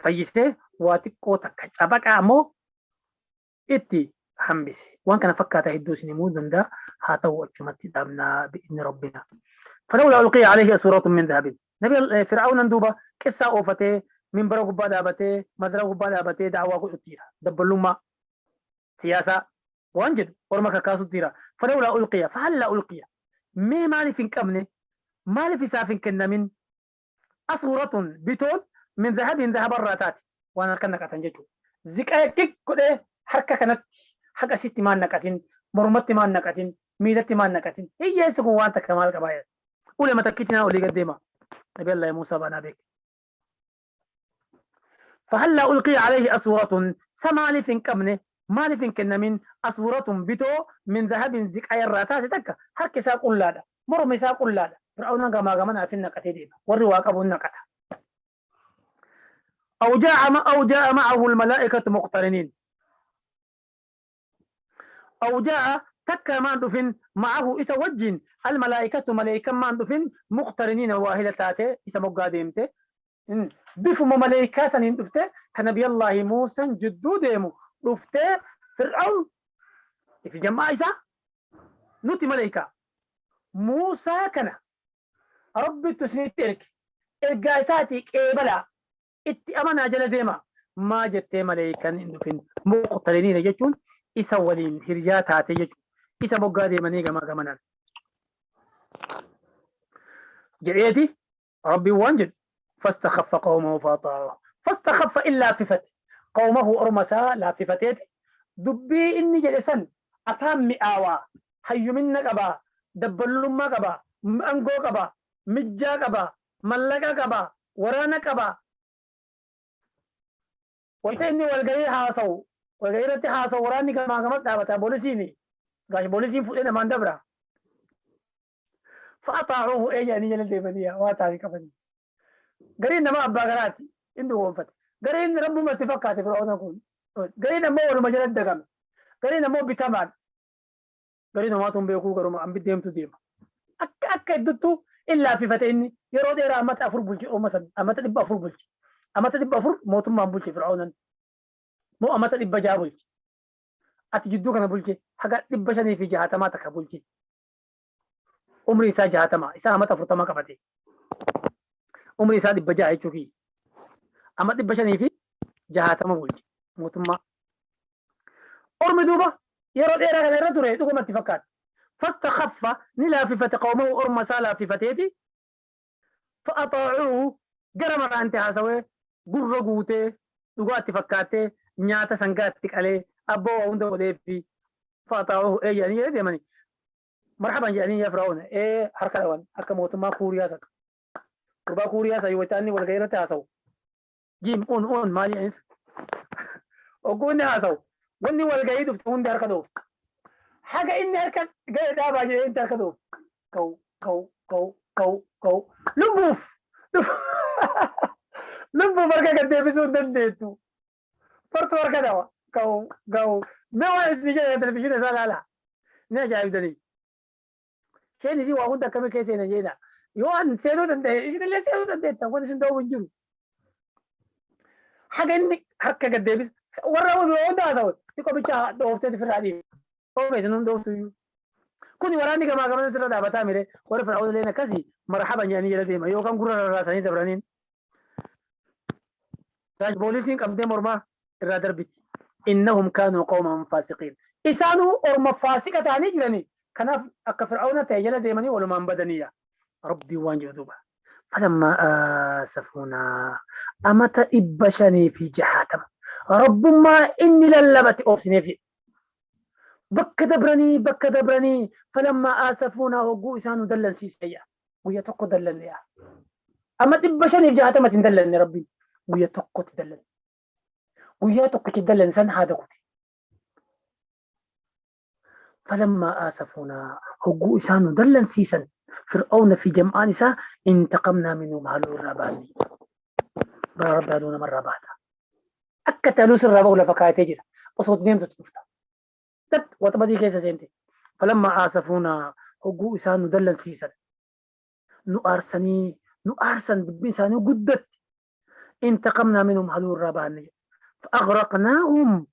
fayyisee waa xiqqoo takka cabaqaa ammoo itti hambise. Waan kana fakkaata hedduu isin himuu danda'a. Haa ta'u, achumatti dhaabnaa بإذن ربنا. فلولا ألقي عليه أسورة من ذهب. Nabi Fir'aawnan duuba qissaa oofatee, minbara gubbaa dhaabatee, madara gubbaa dhaabatee da'awaa godhutti jira. Dabballummaa siyaasaa waan jedhu orma kakaasutti jira. فلولا ألقي فهلا ألقي, mee maaliif hin qabne, maaliif isaaf hin kennamin أسورة bitoon من ذهب dhahabarraa taate, waan harka naqatan jechuudha. Ziqaa qiq godhee harka kanatti haqa sitti maan naqatin, mormatti maan naqatin, miilatti maan naqatin? Hiyyeessi kun waan takka maal qabaa jedha. Ulema takkitti naa olii gad deema. Nabi Allah Muusaa baanaa beeke. فهلا ألقي عليه أسورة, sa maaliif hin qabne, maaliif hin kennamin أسورة bitoo من ذهب ziqaa irraa taate takka? Harki isaa qullaadha, mormi isaa qullaadha. Fir'aawna gamaa gamana afin naqatee deema. Warri waa qabuun naqata. أو جاء معه الملائكة مقترنين. أو جاء تكا ما دفن معه إسا وجن الملائكة ملائكة ما دفن مقترنين واهلة تاتي إسا مقادمته بفم ملائكة سنين دفته كنبي الله موسى جدو ديمو دفته فرعون في جماعة إسا نوتي ملائكة موسى كان ربي تسنيتك إرقاساتي كيبلا إتي أمانا جل ديما ما جت ملائكة دفن مقترنين جتون إسا ولين هرياتاتي جتون إسا مقادمني كما كمنان جريتي ربي وانجد فاستخف قومه فاطاعوه فاستخف إلا ففت قومه أرمسا لا ففتيت دبي إني جلسا أفهم مئاوا حي منا قبا دبلما قبا أنقو قبا مجا قبا ملقا قبا ورانا قبا ويتإني والغير حاسو والغيرة حاسو وراني كما كما دابتا بوليسيني قاش بوليسين فوقنا ما ندبره فأطاعوه إيه يعني جلد بنيا واتاري كفني قرينا ما أبا قراتي إنه هو فتح قرينا ربما ما اتفقات فرعون أقول قرينا مو ولا مجلد دقم قرينا مو بتمان قرينا ما تم بيقول قروا ما عم بديهم تديم أك أك دتو إلا في فتح إني يرود إيرا أمت أفر بولشي أو مثلا أمت تبقى أفر بولشي أمت تبقى أفر موتم ما بولشي فرعون مو أمت تبقى جابولشي أتجدو كان بولشي حاجة تبقى شني في جهة ما تكابولشي عمري إسا جهتما إسا أمت أفرتما كفتي عمري إسا دبا جاهي چوكي أمت دبا شني في جهتما بولج موتما أرمي دوبا يرد إيرا كان يرد رأي دوكما اتفاقات فاستخف نلا في قومه أرمى سالا في فتيتي فأطاعوه جرم أنت حسوي قرر قوتي دوكا اتفاقاتي نياتا سنقاتك عليه أبو وندو في فأطاعوه إيه يعني يدي مني مرحبا يعني يا فرعون إيه حركة وان حركة موتما كوريا سك ربا كوريا سيوتاني ولا غيره تاسو جيم أون أون مالي إنس أقولني هاسو وني ولا غيره دفتون ده حركة دوف حاجة إني حركة غير ده باجي إنت حركة دوف كو كو كو كو كو لبوف لبوف حركة كده بيسون دندتو فرت حركة دوا كو كو ما هو اسمي جاي تلفزيون سال لا نجا يبدني شيء نسي واقول ده كم كيس نجينا يوان سيرو دنده إيش اللي سيرو دنده تقول إيش ده وينجرو حاجة إني حركة قد بس ورا وده ده أسوي تكو بيجا دوفته في الرادي أو بس نوم دوفتو كوني وراني كما كمان سر ده بتعمله ورا فرعون لنا كذي مرحبا يعني جلدي ما يوكم كورا راسني تبرانين راج بوليسين كم ده مرما الرادر بيت إنهم كانوا قوما فاسقين إسانو أرما فاسقة تاني جلني كان أك فرعون تيجلا ديمني ولا ما بدنيا ربي وانجو دوبا فلما آسفونا أمت إبشني في جهاتم ربما إني للبت أوبسني في بك دبرني بك دبرني فلما آسفونا وقو إسانو دلن سيسيا ويتقو دلن يا أما إبشني في جهاتم تندلن ربي ويتقو تدلن ويتقو تدلن سن هذا كتي فلما آسفونا هجو إسانو دلن سيسا فرعون في جمعان إسا انتقمنا منهم هلو الرباني ربانون مرة بعد أكتلوس الربا ولا فكاية تجرى وصوت نيم تتفتا تت وتبدي كيسة سنتي فلما آسفونا هجو إسانو دلن سيسا نؤرسني نؤرسن بإنساني قدت انتقمنا منهم هلو الرباني فأغرقناهم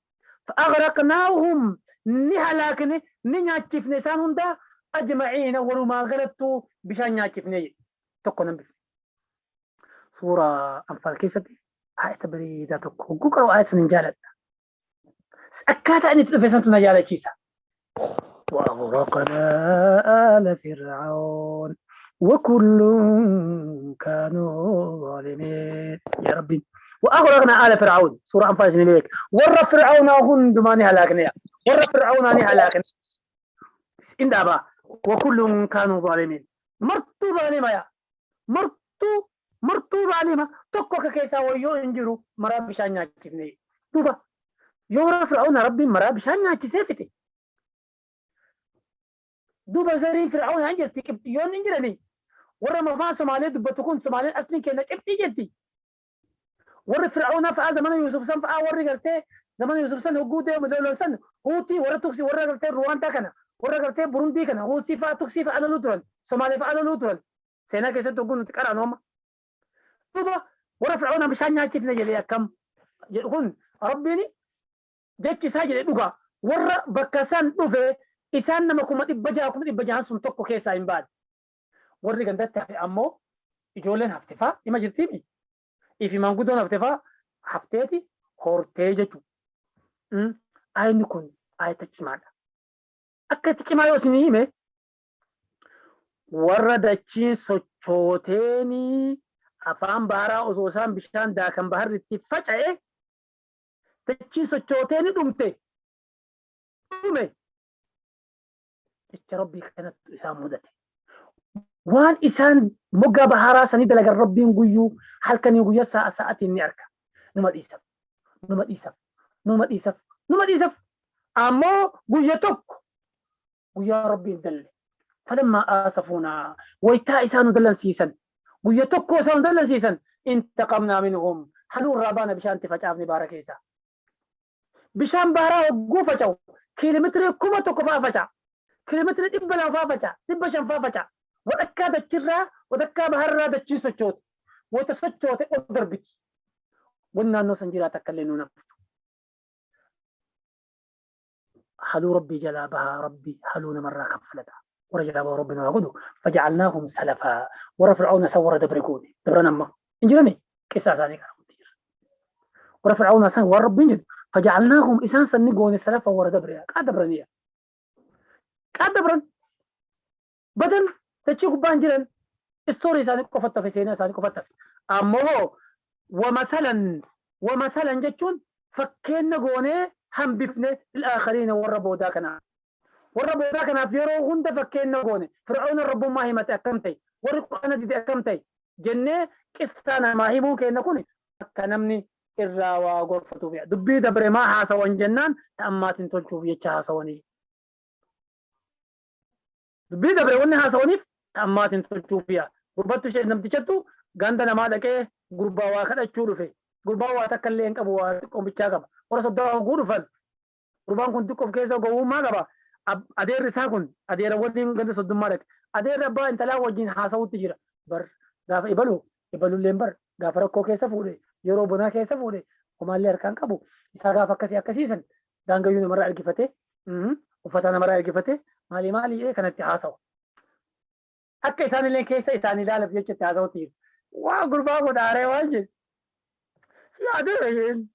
فأغرقناهم نهلاكني نياتشف نسان هندا أجمعين ولما غلطوا بشان نياتشفني تقنا بف سورة أنفال كيستي آية بريدة تقو قرأوا آية سنجالت أكاد أن يتلفزن تنجالة كيسا وأغرقنا آل فرعون وكل كانوا ظالمين يا ربي وأغرقنا آل فرعون سورة أنفال سنجالك ور فرعون هندماني هلاكني ور فرعون هلاكني إن دابا وكل كانوا ظالمين مرتو ظالمة يا مرتو ظالمة تكوك كيسا ويو انجرو مرا بشان ناكفني دوبا يورا فرعون ربي مرا بشان ناكسيفتي دوبا زرين فرعون انجرتي كبتيون انجرني ورا ما فان سومالي دوبا تكون سومالي اصلي كنا كبتي جتي Warri Fir'aunaa fa'aa zamana Yuusuf san fa'aa, warri gartee zamana Yuusuf san hogguu deemu lolan san, Huutii warra Tuksii, warra gartee Ruwaandaa kana, warra gartee Burundii kana, Huutii fa'aa, Tuksii fa'aa loluu turan, Somaalee fa'aa loluu turan. Seenaa keessatti hogguu nuti qaraanu amma. Duuba warra Fir'aunaa bishaan nyaachifne jedhee akkam jedhu kun Rabbiin jechi isaa jedhe dhugaa. Warra bakka san dhufe isaan nama 600,000, 600,000 sun tokko keessaa hin baane. Warri gandatti hafe ammoo ijoolleen hafte fa'aa ima jirtiimi. Ifi maanguddoon hafte fa'aa hafteeti hortee jechuudha. Ayinni kun ayata cimaadha. Akka itti cimaa yoo isin hime, warra dachiin sochooteenii afaan baharaa osoo isaan bishaan daakan baharri itti faca'e, dachiin sochooteeni dhumte, dhume jecha Rabbii kanattu isaan mudate. Waan isaan moggaa baharaa sanii dalagan Rabbiin guyyuu halkanii guyyaa sa'a sa'atiin ni arga. Numa dhiisaf, numa dhiisaf, numa dhiisaf, numa dhiisaf. Ammoo guyya tokko guyyaa Rabbiin dalle. Falammaa aasafuunaa, waytaa isaan nu dallansiisan, guyya tokko isaan nu dallansiisan, intaqamnaa minhum, haluu irraa baana, bishaan itti facaafne baara keessaa. Bishaan baharaa hogguu faca'u kiiloomeetirii 1000 fa'aa faca'a. Kiiloomeetirii 200 fa'aa faca'a. 500 fa'aa faca'a. Walakkaa dachirraa, walakkaa baharraa dachiin sochoote. Wayita sochoote ol darbiti. Wanni naannoo san jiraata akka illee nuun haftu. Haluu Rabbii jalaa bahaa, Rabbi haluu namarraa kaffalata. Warra jalaa bahu Rabbi nu haa godhu. Faja'alnaahum salafaa. Warra Fir'aawna san warra dabre goone. Dabran amma. Hin jirani? Qissaa isaanii kana hundi jira. Warra Fir'aawna san waan Rabbiin jedhu, faja'alnaahum, isaan san ni goone, salafa, warra dabre. Qaa dabraniya. Qaa dabran. Badan, dachii gubbaan jiran, istoorii isaanii qofatti hafe, seenaa isaanii qofatti hafe. Ammoo wamasalan, wamasalan jechuun fakkeenna goonee hambifne, lilaakhariina, warra boodaa kanaaf. Warra boodaa kanaaf yeroo hunda fakkeenna goone. Fir'aawna rabbummaa himate akkam ta'e, warri Qur'aana dide akkam ta'e jennee qissaa namaa himuun keenya kun akka namni irraa waa gorfatuuf. Dubbii dabre maa haasawan jennaan, ta'ammaatiin tolchuuf jecha haasawanii. Dubbii dabre wanni haasawaniif ta'ammaatiin tolchuuf yaa. Gurbattu ishee namtichattu ganda namaa dhaqee gurbaa waa kadhachuu dhufe. Gurbaan waa takka illee hin qabu, waa xiqqoo bichaa qaba. Warra soddaa hogguu dhufan, gurbaan kun xiqqoo of keessa gowwummaa qaba. Adeerri isaa kun adeera waliin ganda soddummaa dhaqe. Adeerri abbaa intalaa wajjin haasawutti jira. Bar gaafa ibalu ibalulleen bar gaafa rakkoo keessa fuudhe, yeroo bonaa keessa fuudhe, homaallee harkaan qabu. Isaa gaafa akkasii akkasiisan daangayyuu namarraa ergifate, uffata namarraa ergifate, maalii maalii jedhee kanatti haasawa. Akka isaan illee keessa isaanii ilaalaf jecha itti haasawutti jiru. Waa gurbaa kun aaree waan jedhu. Si adeera jeen.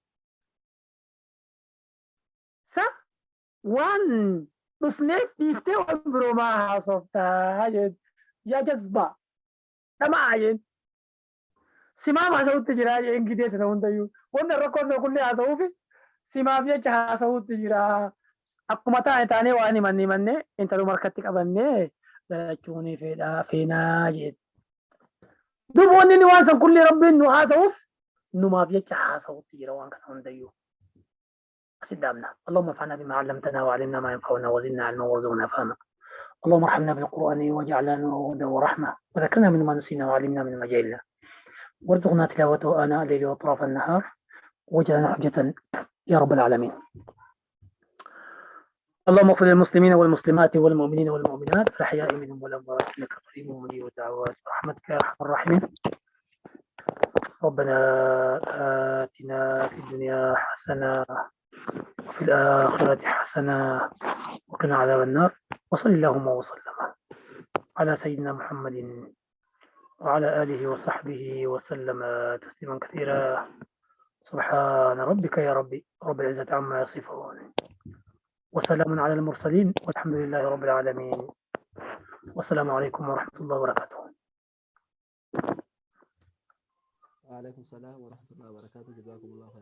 Sa waan dhufneef dhiiftee waan biroo maa haasoftaa jeen. Yaa jazbaa. Dhama'aa jeen. Simaaf haasa'utti jira jeen, gidee tana hundayyuu. Wanni rakkoo fi kullee haasa'uufi simaaf jecha haasa'utti jira. Akkuma taane taanee waan himanne himannee intaluma harkatti qabannee galachuun fedhaa feenaa jeen. Duuba wanni inni waan san kullee Rabbiin nu haasa'uuf numaaf jecha haasa'utti jira waan kana hundayyuu. أسد اللهم انفعنا بما علمتنا وعلمنا ما ينفعنا وزدنا علما وارزقنا فهما. اللهم ارحمنا بالقرآن واجعلنا نورا وهدى ورحمة، وذكرنا من ما نسينا وعلمنا من ما جهلنا، وارزقنا تلاوته آناء الليل وأطراف النهار، واجعلنا حجة يا رب العالمين. اللهم اغفر للمسلمين والمسلمات والمؤمنين والمؤمنات الأحياء منهم والأموات، إنك قريب مجيب الدعوات برحمتك يا أرحم الراحمين. ربنا آتنا في الدنيا حسنة وفي الآخرة حسنة وقنا عذاب النار، وصل اللهم وسلم على سيدنا محمد وعلى آله وصحبه وسلم تسليما كثيرا. سبحان ربك يا ربي رب العزة عما يصفون، وسلام على المرسلين، والحمد لله رب العالمين، والسلام عليكم ورحمة الله وبركاته. وعليكم السلام ورحمة الله وبركاته، جزاكم الله خير.